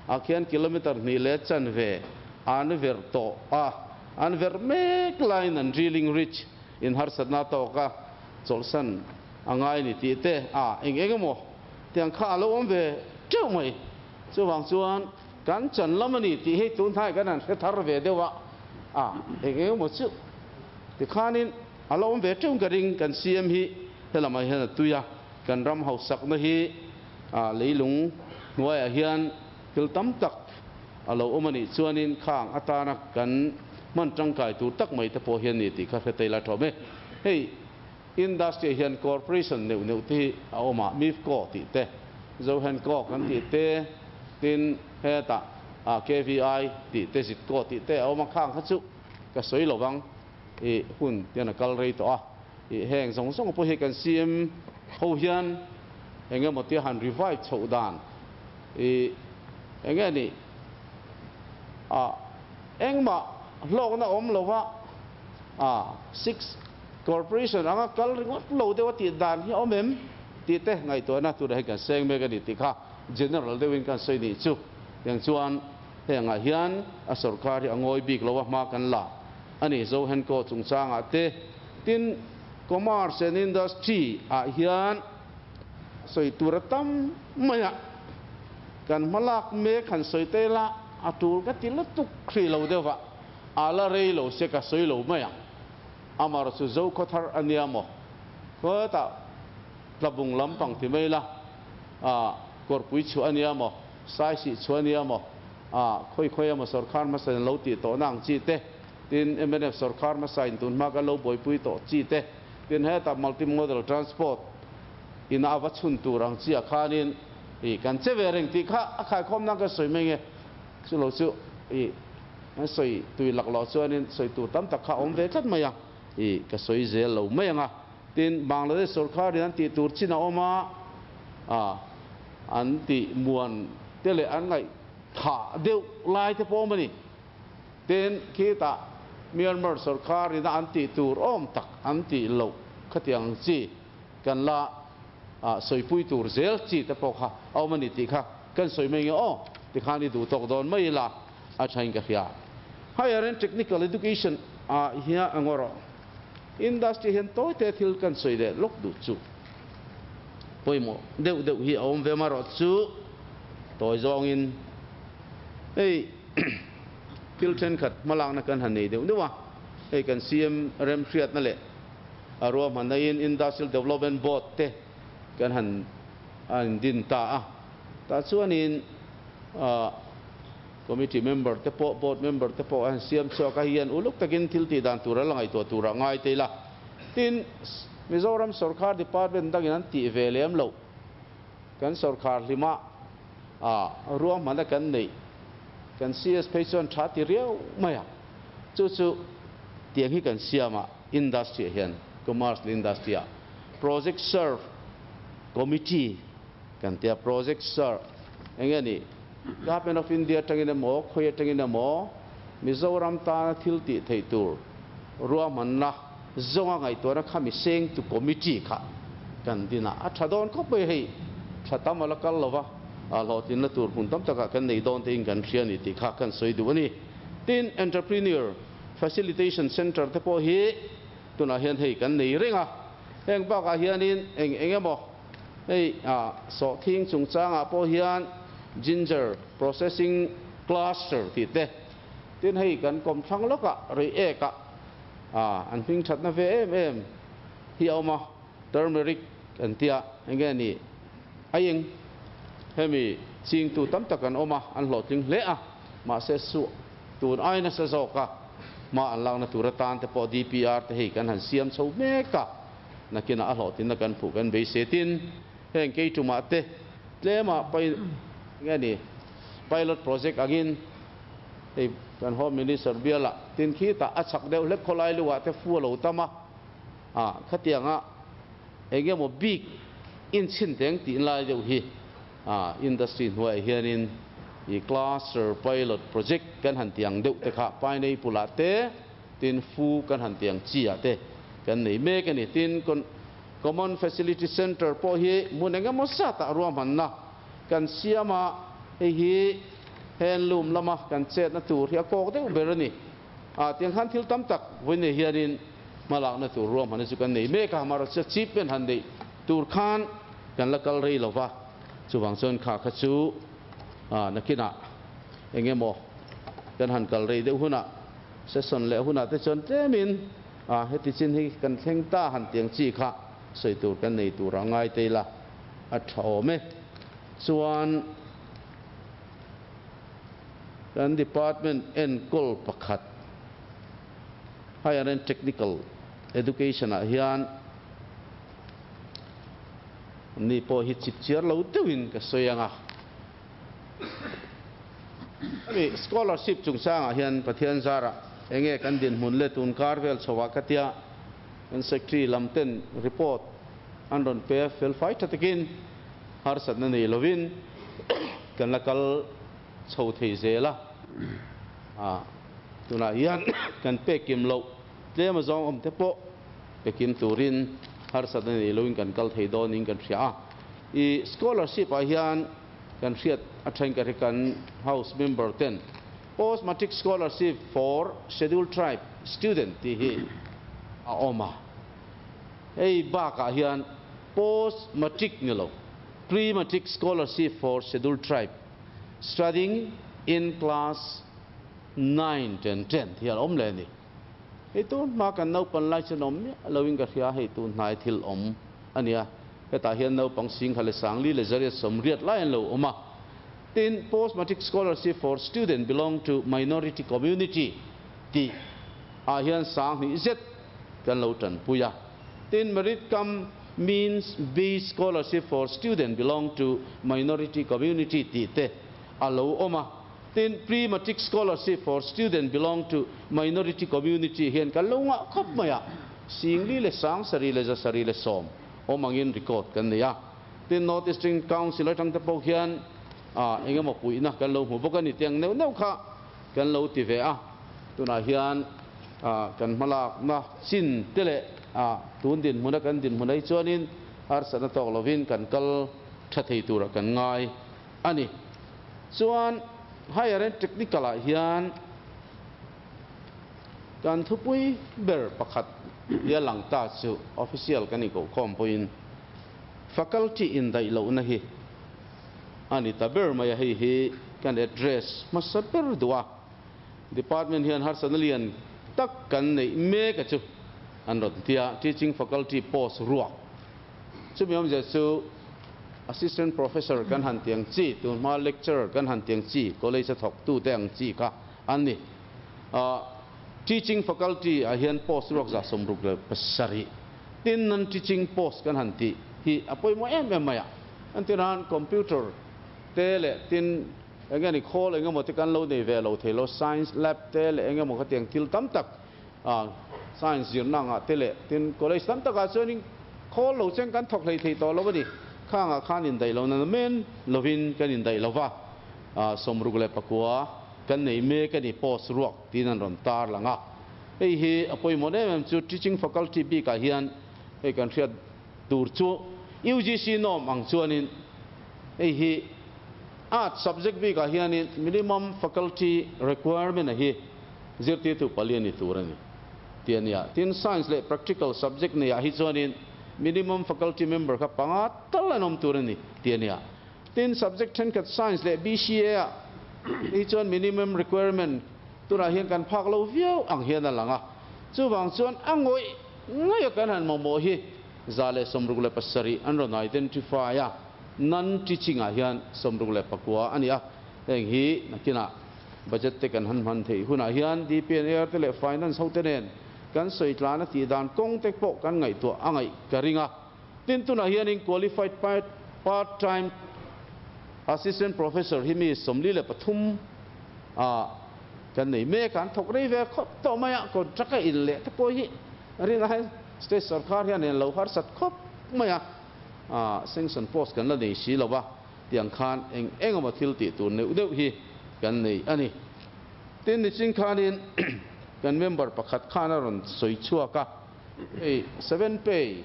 ah khian kilometer hnih leh chanve an ver tawh a, an ver mek laiin an drilling ridge In harsatna tawka chawlhsan Angai ni tih te a eng eng emaw tiang kha a lo awm ve teuh mai. Chuvang chuan kan chan lam a ni tih hei tun hnai kan han hre thar ve deuh a, a eng eng emaw chu tikhanin a lo awm ve teuh ka ring. Kan CM hi helamah hian a tui a, kan ram hausakna hi a leilung hnuaiah hian thil tam tak a lo awm a nih chuanin khang atana kan hman tangkai tur tak mai te pawh hian ni tih kha hre thei la thawm e. Hei Industry hian corporation neuh neuh te hi a awm a, MIFCO tih te, Zohenco kan tih te, tin hetah KVI tih te, ZITCO tih te a awm a, khang kha chu ka sawi lo vang i hun hian a kal rei tawh a, i heng zawng zawng pawh hi kan CM ho hian eng emaw tia han revive chhoh dan i eng nge ni a engmah hlawkna awm lo va a six Corporation anga kal ringawt lo deuh a tih dan hi a awm em tih te ngaihtuahna turah hian kan seng mek a ni tih kha general deuhin kan sawi nih chu. Tiang chuan hengah hian a sorkar hi a ngawi bik lo a hma kan la a ni. Zohenko chungchangah te tin Commerce and Industry ah hian sawi tur a tam mai a, kan hma lak mek han sawi te la a tul ka ti lutuk hrih lo deuh a, a la rei lo se ka sawi lo mai ang. Amar chu zo khaw thar a nia maw? Hetah tlabung lampang ti mai la, ah, kawrpui chhuah a nia maw? Saisih chhuah a nia maw? Ah, khawi khawi emaw sawrkhar hmasa in lo tih tawhna ang chi te, tin mnf sawrkhar hmasa in tun hma kan lo buaipui tawh chi te, tin hetah multi-modal transport ina a va chhun tur ang chi ah khanin ih kan che ve reng tih kha a khaikhawm nan ka sawi mai nge, chu lo chu ih. An sawi tui laklawh chuanin sawi tur tam tak kha a awm ve tlat mai a, ih ka sawi zel lo mai ang a. Tin, Bangladesh sorkarin an tih tur chin a awm a, ah an tih muan te leh an ngaih thah deuh lai te pawh awm a ni. Tin, khitah Myanmar sorkarin a an tih tur awm tak an tih loh khatiang chi kan la ah sawipui tur zel chi te pawh kha a awm a ni tih kha kan sawi mai nge aw, tikhan i duh tawk dawn mai ila. A thain ka hria. Higher and Technical Education ah hian a ngaw rawh. Industry hian tawi te thil kan sawi leh lawk duh chu pawimawh deuh deuh hi a awm ve marawh chu tawi zawngin hei thil thenkhat hmalakna kan han nei deuh deuh a, hei kan CM remhriatna leh a ruahmanna in Industrial Development Board te kan han a indin ta a, tah chuanin ah Committee member te pawh, board member te pawh a han siam chhuak a, hian uluk takin thil tih dan tur a la ngaihtuah turah ngai te ila. Tin, Mizoram sorkar department dangin an tih ve lem loh, kan sorkar hlima ah ruahmanna kan neih, kan CS phei chuan tha ti riau mai a, chu chu tiang hi kan siam a, industry ah hian, commerce leh industry ah project serve committee kan tia, project serve eng nge ni? Government of India atangin emaw, khawi atangin emaw Mizoram tana thil tih theih tur ruahmanna zawnga ngaihtuahna kha mi sengtu committee kha kan din a, a tha dawn khawp mai hei. Tha tam a la kal lova, hlawhtlinna tur hmun tam takah kan nei dawn tein kan hria a ni tih kha kan sawi duh a ni. Tin, Entrepreneur Facilitation Centre te pawh hi tunah hian hei kan nei reng a, heng bakah hianin eng eng emaw Hei sawhthing chungchangah pawh hian ginger processing cluster tih te, tin hei kan kawmthlang lawkah Reiek ah an hming thatna ve em em hi a awm a, turmeric an tia eng nge ni aieng hemi chingtu tam tak an awm a, an hlawhtling hle a, mahse suh tun ai nasa zawka hma an lakna tur atan te pawh DPR te hei kan han siam chho mek a. Nakinah a hlawhtlinna kan phuh kan beisei tin, heng kei tumah te tlemah pai nge ni pilot project angin hei kan Home Minister bialah tin khitah a chak deuh hlek khawlai luah te fu a lo tam a, ah khatianga eng emaw bik inchhin teng tih lai deuh hi ah industry hnuaiah hianin i cluster pilot project kan han ti ang deuh te kha pineapple ah te Tin, fu kan han ti ang chi ah te kan nei mek a ni. Tin, Common Facility Centre pawh hi hmun eng emaw zat ah ruahmanna kan siam a, hei hi handloom lama kan chetna tur hi a kawk deuh ber a ni. Ah, tiang khan thil tam tak vawiin hianin hmalakna tur ruahmanna chu kan nei mek a, amaherawhchu achievement han neih tur khan kan la kal rei lova chuwang chuan kha kha chu nakina engemaw kan han kal rei deuh huna session leh huna te chuan tlemin heti chin hi kan thleng ta han tiang chi kha soi tur kan nei tur angai teila a tha awm e. Chuan kan department enkawl pakhat higher and technical education ah hian ni pawh hi chip chiar lo deuhin ka sawi anga ami scholarship chungchangah hian Pathian zara enge kan dinhmun le tun kar vel chhoah ka tia kan secretary lamten report an rawn pe fel fai tha takin harsatna nei lovin kan la kal chho thei zela a tunah hian kan pekim lo tlem a zawng awm te pawh pekim turin harsatna nei lovin kan kal thei dawnin kan hria a. I scholarship ah hian kan hriat a then ka ri kan house member ten post matric scholarship for scheduled tribe student ti hi a awm a. Hei bakah hian post matric ni lo pre matric scholarship for scheduled tribe studying in class 9 10 10 hi a awm le ni. Hei tun hma kan naupan lai chuan awm miah loin ka hria hei tun hnai thil awm ania. Hetah hian naupang sing kha le sangli le zariat sawmriat lai an lo awm a. Tin post matric scholarship for student belong to minority community ti ah hian sang hnih zet kan lo tan puia. Tin merit cum means based scholarship for student belong to minority community ti te a lo awm a. Tin pre matric scholarship for student belong to minority community hian kan lo nga khawp mai a. Singli le sang sari le za sari le sawm awm angin record kan nei a. Tin North Eastern Council atang te pawh hian engemaw puihna kan lo hmu bawk ani tiang neuh neuh kha kan lo ti ve a. Tunah hian kan hmalakna chin te leh tun dinhmuna kan dinhmun ai chuanin harsatna tawk lovin kan kal tha thei tura kan ngai ani. Chuan higher and technical ah hian kan thupui ber pakhat nia lang ta chu official kan inkoh khawm pawhin faculty in daih lohna hi ani ta ber mai a. Hei hi kan address hmasa ber duh a. Department hian harsatna lian tak kan nei mek a chu an rawn tia teaching faculty post ruak chumi awmzia chu assistant professor kan han tiang chi tun hma lecturer kan han tiang chi college a thawk tu te ang chi kha an ni. Teaching faculty ah hian post ruak za sawmruk le pasarih tin non teaching post kan han ti hi a pawimawh em em mai a. An tiran computer te le tin engemaw khawl engemaw te kan lo nei ve lo thei lo science lab te le engemaw kha tiang thil tam tak science zirna nga te le tin college tam takah chuanin khawl lo cheng kan thawk hlei thei tawh lo ani. Khangah khan in daih lo na men lovin kan in daih lova sawmruk le pakua kan nei mek ani post ruak tin an rawn tar langa. Hei hi a pawimawh em em chu teaching faculty bikah hian hei kan hriat tur chu UGC norm ang chuanin hei hi art subject bikah hianin minimum faculty requirement a hi zirtir tu pali ani tur ani tiania. Tin science le practical subject nei ah hi chuanin minimum faculty member kha panga tal an awm tur ani tiania. Tin subject thenkhat science le BCA ah hi chuan minimum requirement tunah hian kan phak lo viau ang hian a lang a. Chuwang chuan a ngawih ngawih a kan han mamawh hi za le sawmruk le pasarih an rawn identify a. Non teaching ah hian sawmruk le pakua ani a. Heng hi nakinah budget te kan han hman thei hunah hian DPNR te leh finance ho te nen kan sawi tlana tih dan kawng te pawh kan ngaihtuah a ngaih ka ring a. Tin tunah hianin qualified part time assistant professor hi mi sawmli le pathum kan nei mek an thawk rei ve khawp tawh mai a. Contract a in leh te pawh hi ringa he state sarkar hian en lo harsat khawp mai a. Sanction post kan la nei si lova tiang khan eng engemaw thil tih tur neuh deuh hi kan nei ani. Tin ni ching khanin kan member pakhat khan a rawn sawi chhuak a. Hei 7 pay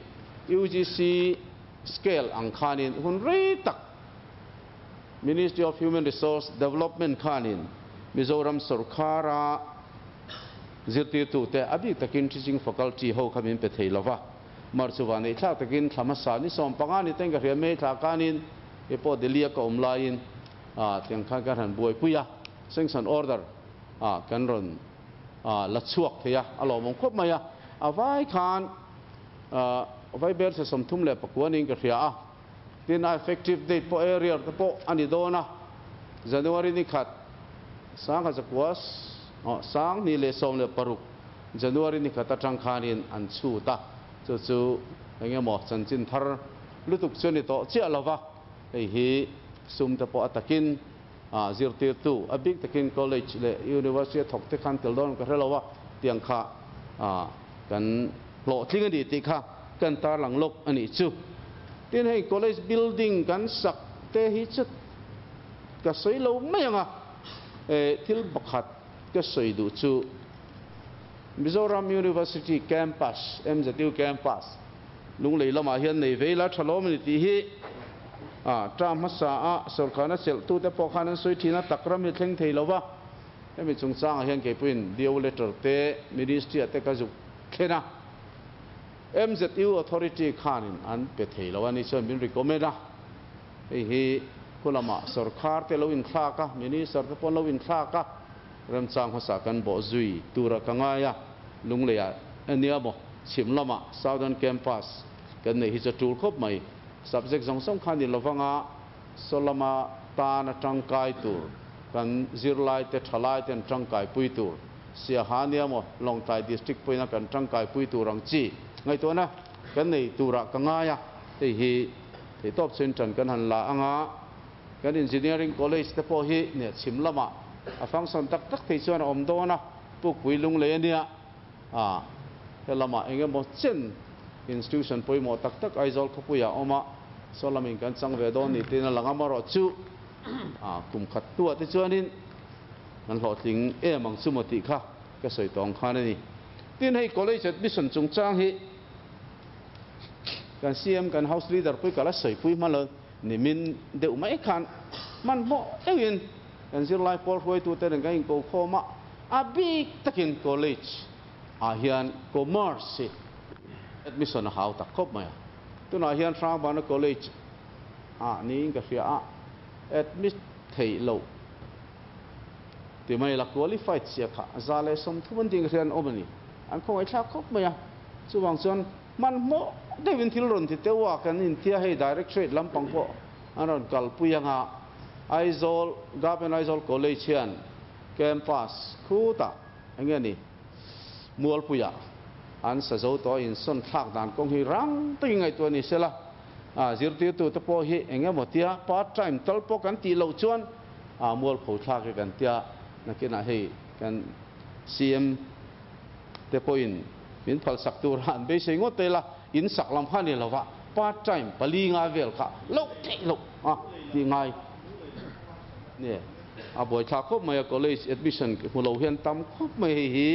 UGC scale ang khanin hun rei tak Ministry of Human Resource Development khanin Mizoram sarkara zirtir tu te abi takin teaching faculty ho kha min pe thei lova. Mar chu van ei thlak takin thla hmasa ni 15 ni ten ka hria May thla kanin kei pawh Delhi a ka awm laiin ah tiang khan kan han buaipui a, sanction order ah kan rawn ah la chhuak thei a, a lawmawm khawp mai a, a vai khan ah vai ber che 39 niin ka hria a, tin a effective date pawh area te pawh a ni dawn a, January ni khat 1900 aw 2016 January ni khat atang khanin an chhut a, chu chu eng emaw chanchin thar lutuk chu a ni tawh chiah lo va, hei hi sum te pawh a takin ah zirtirtu a bik takin college leh university a thawk te khan tel dawn ka hre lo a, tiang kha ah kan hlawhtling a ni tih kha kan tarlang lawk a nih chu. Tin hei college building kan sak te hi chu ka sawi lo mai ang a, eh thil pakhat ka sawi duh chu Mizoram University Campus, MZU Campus, Lunglei lamah hian nei ve ila tha lawm a ni tih hi a term hmasa a sawrkharna chelhtute pawh khan an sawi thin a, tak ram hi thleng thei lo va, hemi chungchangah hian keipuiin DO letter te Ministry ah te ka zuk thlen a, MZU Authority khanin an pe thei lo a ni chuan min recommend a, hei hi khulamah sawrkhar te lo inthlak a, Minister te pawh an lo inthlak a, Remchang hmasa kan bawh zui tura ka ngai a, Lungleiah ania maw chhim lamah Southern Campus kan neih hi chu tul khawp mai. Subject zawng zawng kha ni lovanga saw lama tana tangkai tur kan zirlai te thalai ten tangkai pui tur Siaha ania maw Lawngtlai District pawhin a kan tangkai pui tur ang chi ngaihtuahna kan nei turah ka ngai a, hei hi theihtawp chuan tan kan han la anga. Kan Engineering College te pawh hi nia chhim lamah a function tak tak thei chuan a awm dawn a, Pukpui Lunglei a nia, a he lamah eng emaw chen institution pawimawh tak tak Aizawl khawpuiah a awm a, saw lamin kan chang ve dawn ni tiin a lang a, amaherawh chu a kum khat hnuah te chuanin kan hlawhtling em ang chu maw tih kha ka sawi tawng khan a ni. Tin hei College admission chungchang hi kan CM kan House Leader pui ka la sawipui hma lo. Nimin deuh mai khan hmanhmawh deuhin kan zirlai pawl hruaitute nen kan inko khawm a, a bik takin college ah hian commerce hi admission a hau tak khawp mai a. Tunah hian Hrangbana college ah niin ka hria a, admit theih loh ti mai la qualified sia kha 130 an ding hrian awm a ni. An khawngaihthlak khawp mai a, chuvang chuan Hmanhmawh deuhin thil rawn ti teuh a, kan intia hei Directorate lampang pawh an rawn kalpui anga Aizawl, Government Aizawl College hian campus khutah eng nge ni Mualpuiah an sa zo tawh a, insawn thlak dan kawng hi rang takin ngaihtuah ni sela, a zirtirtute pawh hi eng emaw tia part time tal pawh kan tih loh chuan a mualpho thlak hi kan tia, nakinah hei kan CM te pawhin min phalsak tur a an beisei ngawt te la, in sak lam kha a ni lo va, part time pali nga vel kha loh theih loh a tih ngai nge a buaithlak khawp mai a, college admission hmu lo hian tam khawp mai hei hi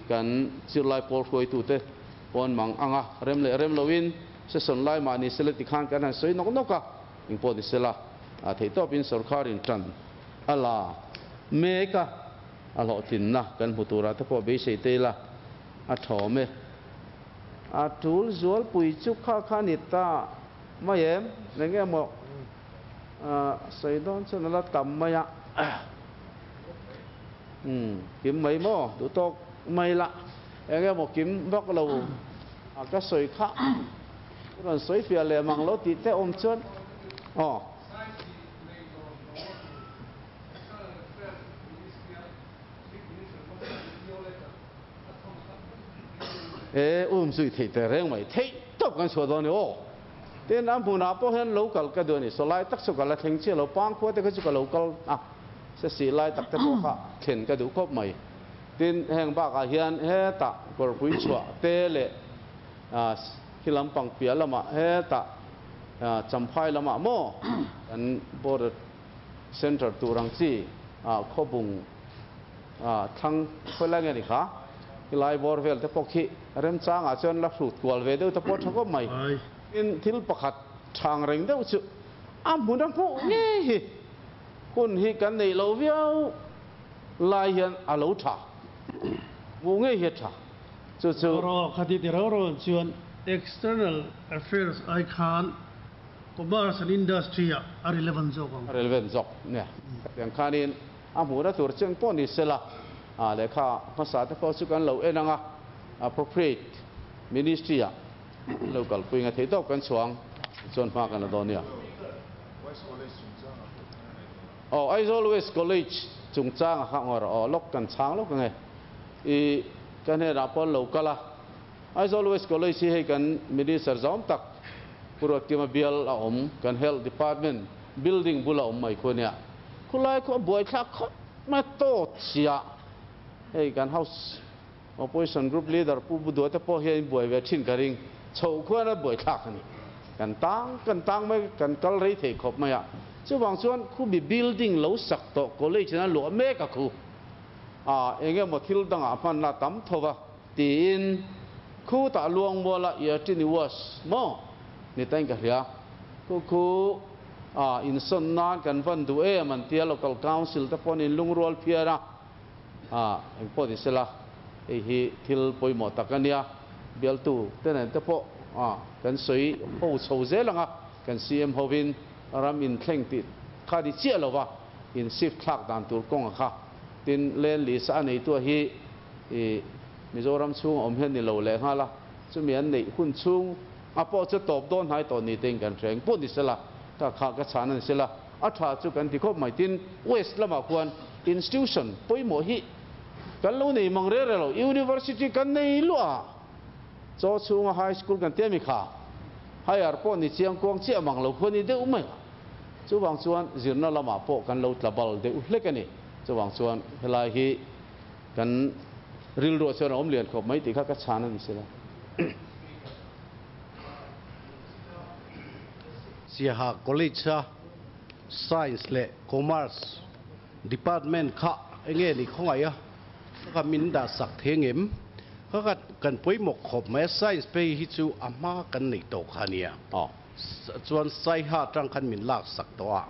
kan zirlai pawl hruaitute pawn mang ang a, rem leh rem loin session lai mah ni sela tikhan kan han sawi nawk nawk a, engpawh ni sela a theihtawpin sorkarin tan a la mek a. A hlawhtlinna kan hmu turah te pawh beisei te ila a thawm e. A tul zualpui chu kha kha ni ta mai em? Eng nge maw sawi dawn chuan a la tam mai a. Umm kim mai maw duh tawk mai la. Eng nge maw kim vak lo a ka sawi kha rawn sawi fiah leh mang lo tih te awm chuan aw. E um zui theih teh reng mai, theih tawp kan chhuah dawn ni aw. Tin a hmunah pawh hian lo kal ka duh a ni, saw lai tak chu ka la thleng chiah lo, pangkhua te kha chu ka lo kal a, se sih lai tak te pawh kha thlen ka duh khawp mai. Tin heng bakah hian hetah kawrpui chhuah te leh khi lampang piah lamah hetah Champhai lamah maw kan border Centre tur ang chi ah khawbung ah thlang khawi lai nge ni kha helai bawr vel te pawh khi remchang ah chuan la hrut kual ve deuh te pawh tha khawp mai. Tin thil pakhat thang reng deuh chu a hmun a hmuh ngei hi hun hi kan neih loh viau lai hian a lo tha hmuh ngei hi a tha chu chu. Rawh khati ti rau rau chuan. External Affairs ai khan Commerce and Industry ah a relevant zawk ang. A relevant zawk nia. Khatiang khanin a hmuhna tur cheng pawh ni sela, lehkha hmasa te pawh chu kan lo en ang a, appropriate Ministry ah an lo kalpui nga thei tawp kan chhuang chuan hma kan la dawn nia. Aw Aizawl West College chungchang a kha ngawr aw lawk kan chhang lawk ange i ka hnenah pawh an lo kal a, Aizawl West College hi hei kan Minister zawm tak Pu Ruatkima bial a awm kan Health Department building bula awm mai khu ania. Khulai khu a buaithlak khawp mai tawt sia hei kan House Opposition Group Leader Pu Budua te pawh hian buai ve thin ka ring. Chhoh khuan a buaithlak a ni. Kan tang kan tang mai kan kal rei thei khawp mai a. Chuvang chuan khumi building lo sak tawh college in a luah mek a khu. A eng emaw thil dangah hmanna tam tho va tiin khutah Luangmuala Iatiniwas maw ni tain ka hria. Khu khu a insawn nan kan van duh em an tia Local Council te pawh an inlungrual phian a. A, engpawh ni sela, hei hi thil pawimawh tak a nia, bialtu te nen te pawh a kan sawi ho chho zel ang a, kan CM hovin ram inthleng tih kha ni chiah lo va, in shift thlak dan tur kawng a kha. Tin, land lease a neitu hi i Mizoram chhung a awm hian ni lo leh nghal a, chumi an neih hun chhung a pawh chu tawp dawn hnai tawh ni tein kan hria. Engpawh ni sela, ka kha ka chhan a ni sela, a tha chu kan ti khawp mai. Tin, West lamah khuan institution pawimawh hi kan lo nei mang rel rel lo. University kan nei luah a, chaw chhunga high school kan tia mi kha higher pawh ni chiang kuang chiah mang lo khuan ni deuh mai a. Chuvang chuan zirna lamah pawh kan lo tla bal deuh hlek a ni. Chuvang chuan helai hi kan rilruah chuan a awm lian khawp mai tih kha ka chhan a ni sela. Siaha College a Science leh Commerce Department kha enge ni khawngaih a, ka ka min dah sak thei ngem? Ka ka kan pawimawh khawp mai a, Science phei hi chu a hma kan neih tawh kha ania. Chuan Saiha atang khan min lak sak tawh a,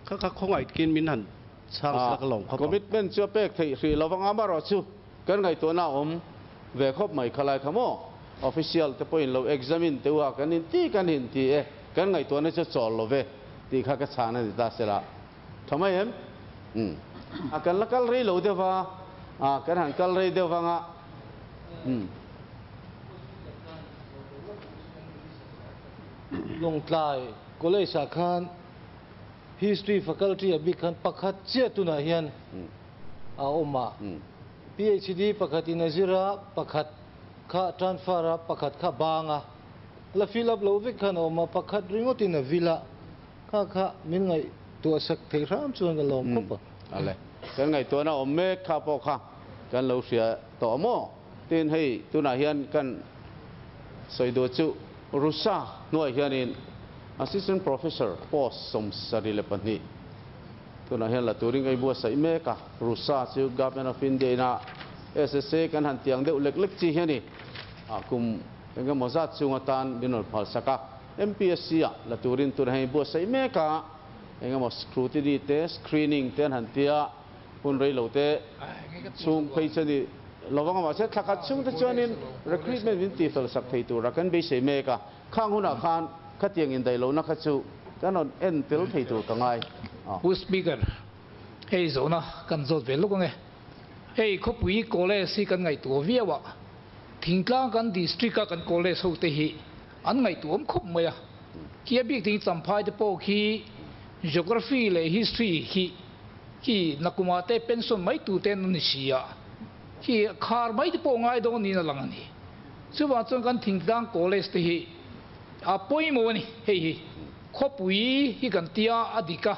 ka ka khawngaih kin min han chhang sak alawm khawp ang. Commitment chu a pek theih hrih lo vang a, amaherawhchu kan ngaihtuahna a awm ve khawp mai khalai kha maw? Official te pawhin lo examine teuh a, kan inti kan inti e, kan ngaihtuahna chu chawl lo ve tih kha ka chhan a ni ta sela. Tha mai em? Umm. A kan la kal rei lo deuh va, a kan han kal rei deuh vang a. Umm. Lawngtlai College ah khan History Faculty ah bik khan pakhat chiah tunah hian a awm a. PhD pakhat in a zir a, pakhat kha transfer a, pakhat kha bang a. La fill up lo vek khan a awm a, pakhat ringawt in a vil a. Kha kha min ngaihtuah sak theih hram chuan ka lawm khawp a. Ale, kan ngaihtuahna awm mek kha pawh kha kan lo hria tawh maw? Tin hei tunah hian kan sawi duh chu Rusa hnuai hianin Assistant Professor post 72 tunah hian la turin ka inbuatsaih mek a. Rusa chu Government of India ina SSA kan han tiang deuh lek lek chi hi a ni. Kum engemaw zat chung atan min rawn phalsak a. MPSC ah la turin tunah hian inbuatsaih mek a. Engemaw scrutiny te, screening te an han tia. Hun rei lo te chhung phei chu a ni lo vang a, mahse thla khat chhung te chuanin recruitment min tih fel sak thei tura kan beisei mek a, khang hunah khan khatiang indaih lohna kha chu kan rawn en tel thei tur ka ngai a. Pu Speaker, hei zawhna kan zawt ve lawk ange. Hei khawpui college hi kan ngaihtuah viau a, thingtlang kan district a kan college ho te hi an ngaihtuahawm khawp mai a. Khi a bik thing Champhai te pawh khi Geography leh History hi Khi nakuma te pension mai tur te an ni si a, khi khar mai te pawh ngai dawn niin a lang a ni. Chuvang chuan kan thingtlang college te hi a pawimawh a ni, hei hi khawpui hi kan tia a dik a,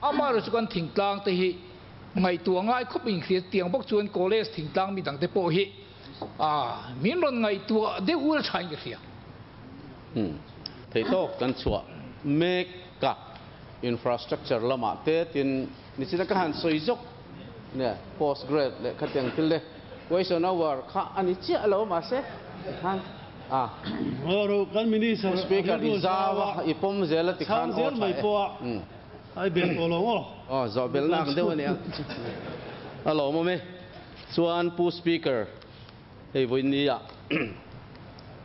amaherawhchu chu kan thingtlang te hi ngaihtuah ngai khawp in hria tiang bawk chuan college thingtlang mi dang te pawh hi a min rawn ngaihtuah deuh ul thain ka hria. Theihtawk kan chhuah mek ka. Infrastructure lamah te tin nichina ka han sawi zawk nia post grad leh khatiang thil te question hour kha a ni chiah lo mahse tikhan a Ro kan minister speaker i zau a i pawm zel a tikhan aw tha e ai bel tawh lo maw aw zawh bel nak deuh a nia a lawmawm e chuan pu speaker hei vawiin ni ah.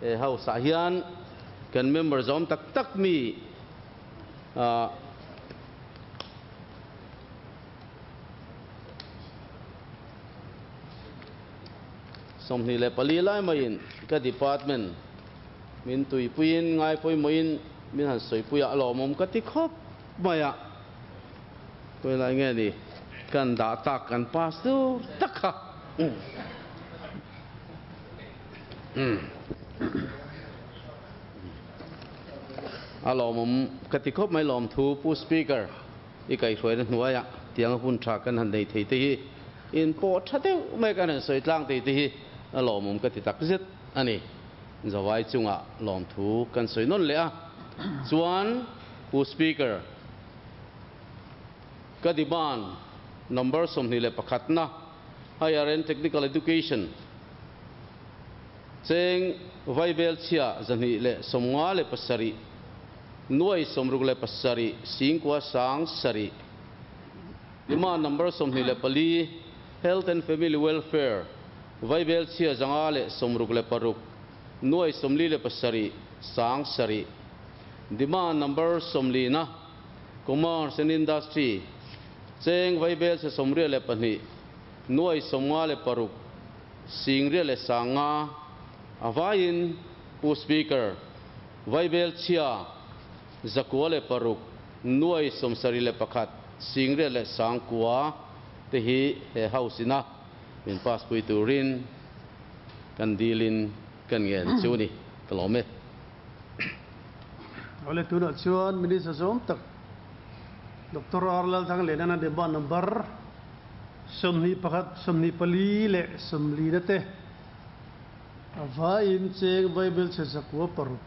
He house ah hian kan member zawm tak tak mi ah 24 lai maiin ka department min tuipuiin ngai pawimawhin min han sawipuia a lawmawm ka ti khawp mai a. Kawilai nge ni kan dah tak kan pass tur tak kha. A lawmawm ka ti khawp mai lawmthu Pu Speaker i kaihhruaina hnuaiah tiang a hun tha kan han nei thei te hi in pawh tha deuh mai kan han sawi tlang thei te hi a lawmawm ka ti tak zet a ni. Zawai chungah lawmthu kan sawi nawn leh a chuan Pu Speaker ka demand number 21 na Higher and Technical Education cheng vaibel chhia 257 nuai 67 singkua sang sarih demand number 24 Health and Family Welfare vaibel chhia 566 nuai 47 sang sarih demand number 40 na Commerce and Industry cheng vaibel chhe 82 nuai 56 singria le sanga avain Pu Speaker vaibel chhia 106 nuai 71 singria le sangkua te hi he house ina min pass pui turin kan dilin kan ngen chu ni kalome. Ole tuna chuan minister zawm tak Dr. Arlal Thang le na demand number 21 24 le 40 na te avain cheng vaibel che zakua paruk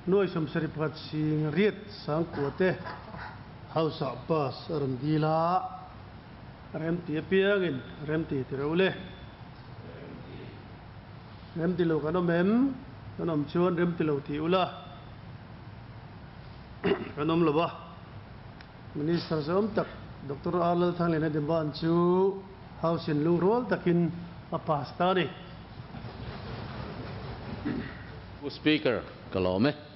nuai 71 sing riat sang kua te house pass ram dila rem ti piangin rem ti ti ro le rem ti lo kan om em kan om chuan rem ti lo ti ula kan om lo ba minister zawm tak Dr. Arlal Thang le na demand chu house in lung takin a pass ta ni. Pu Speaker kalome.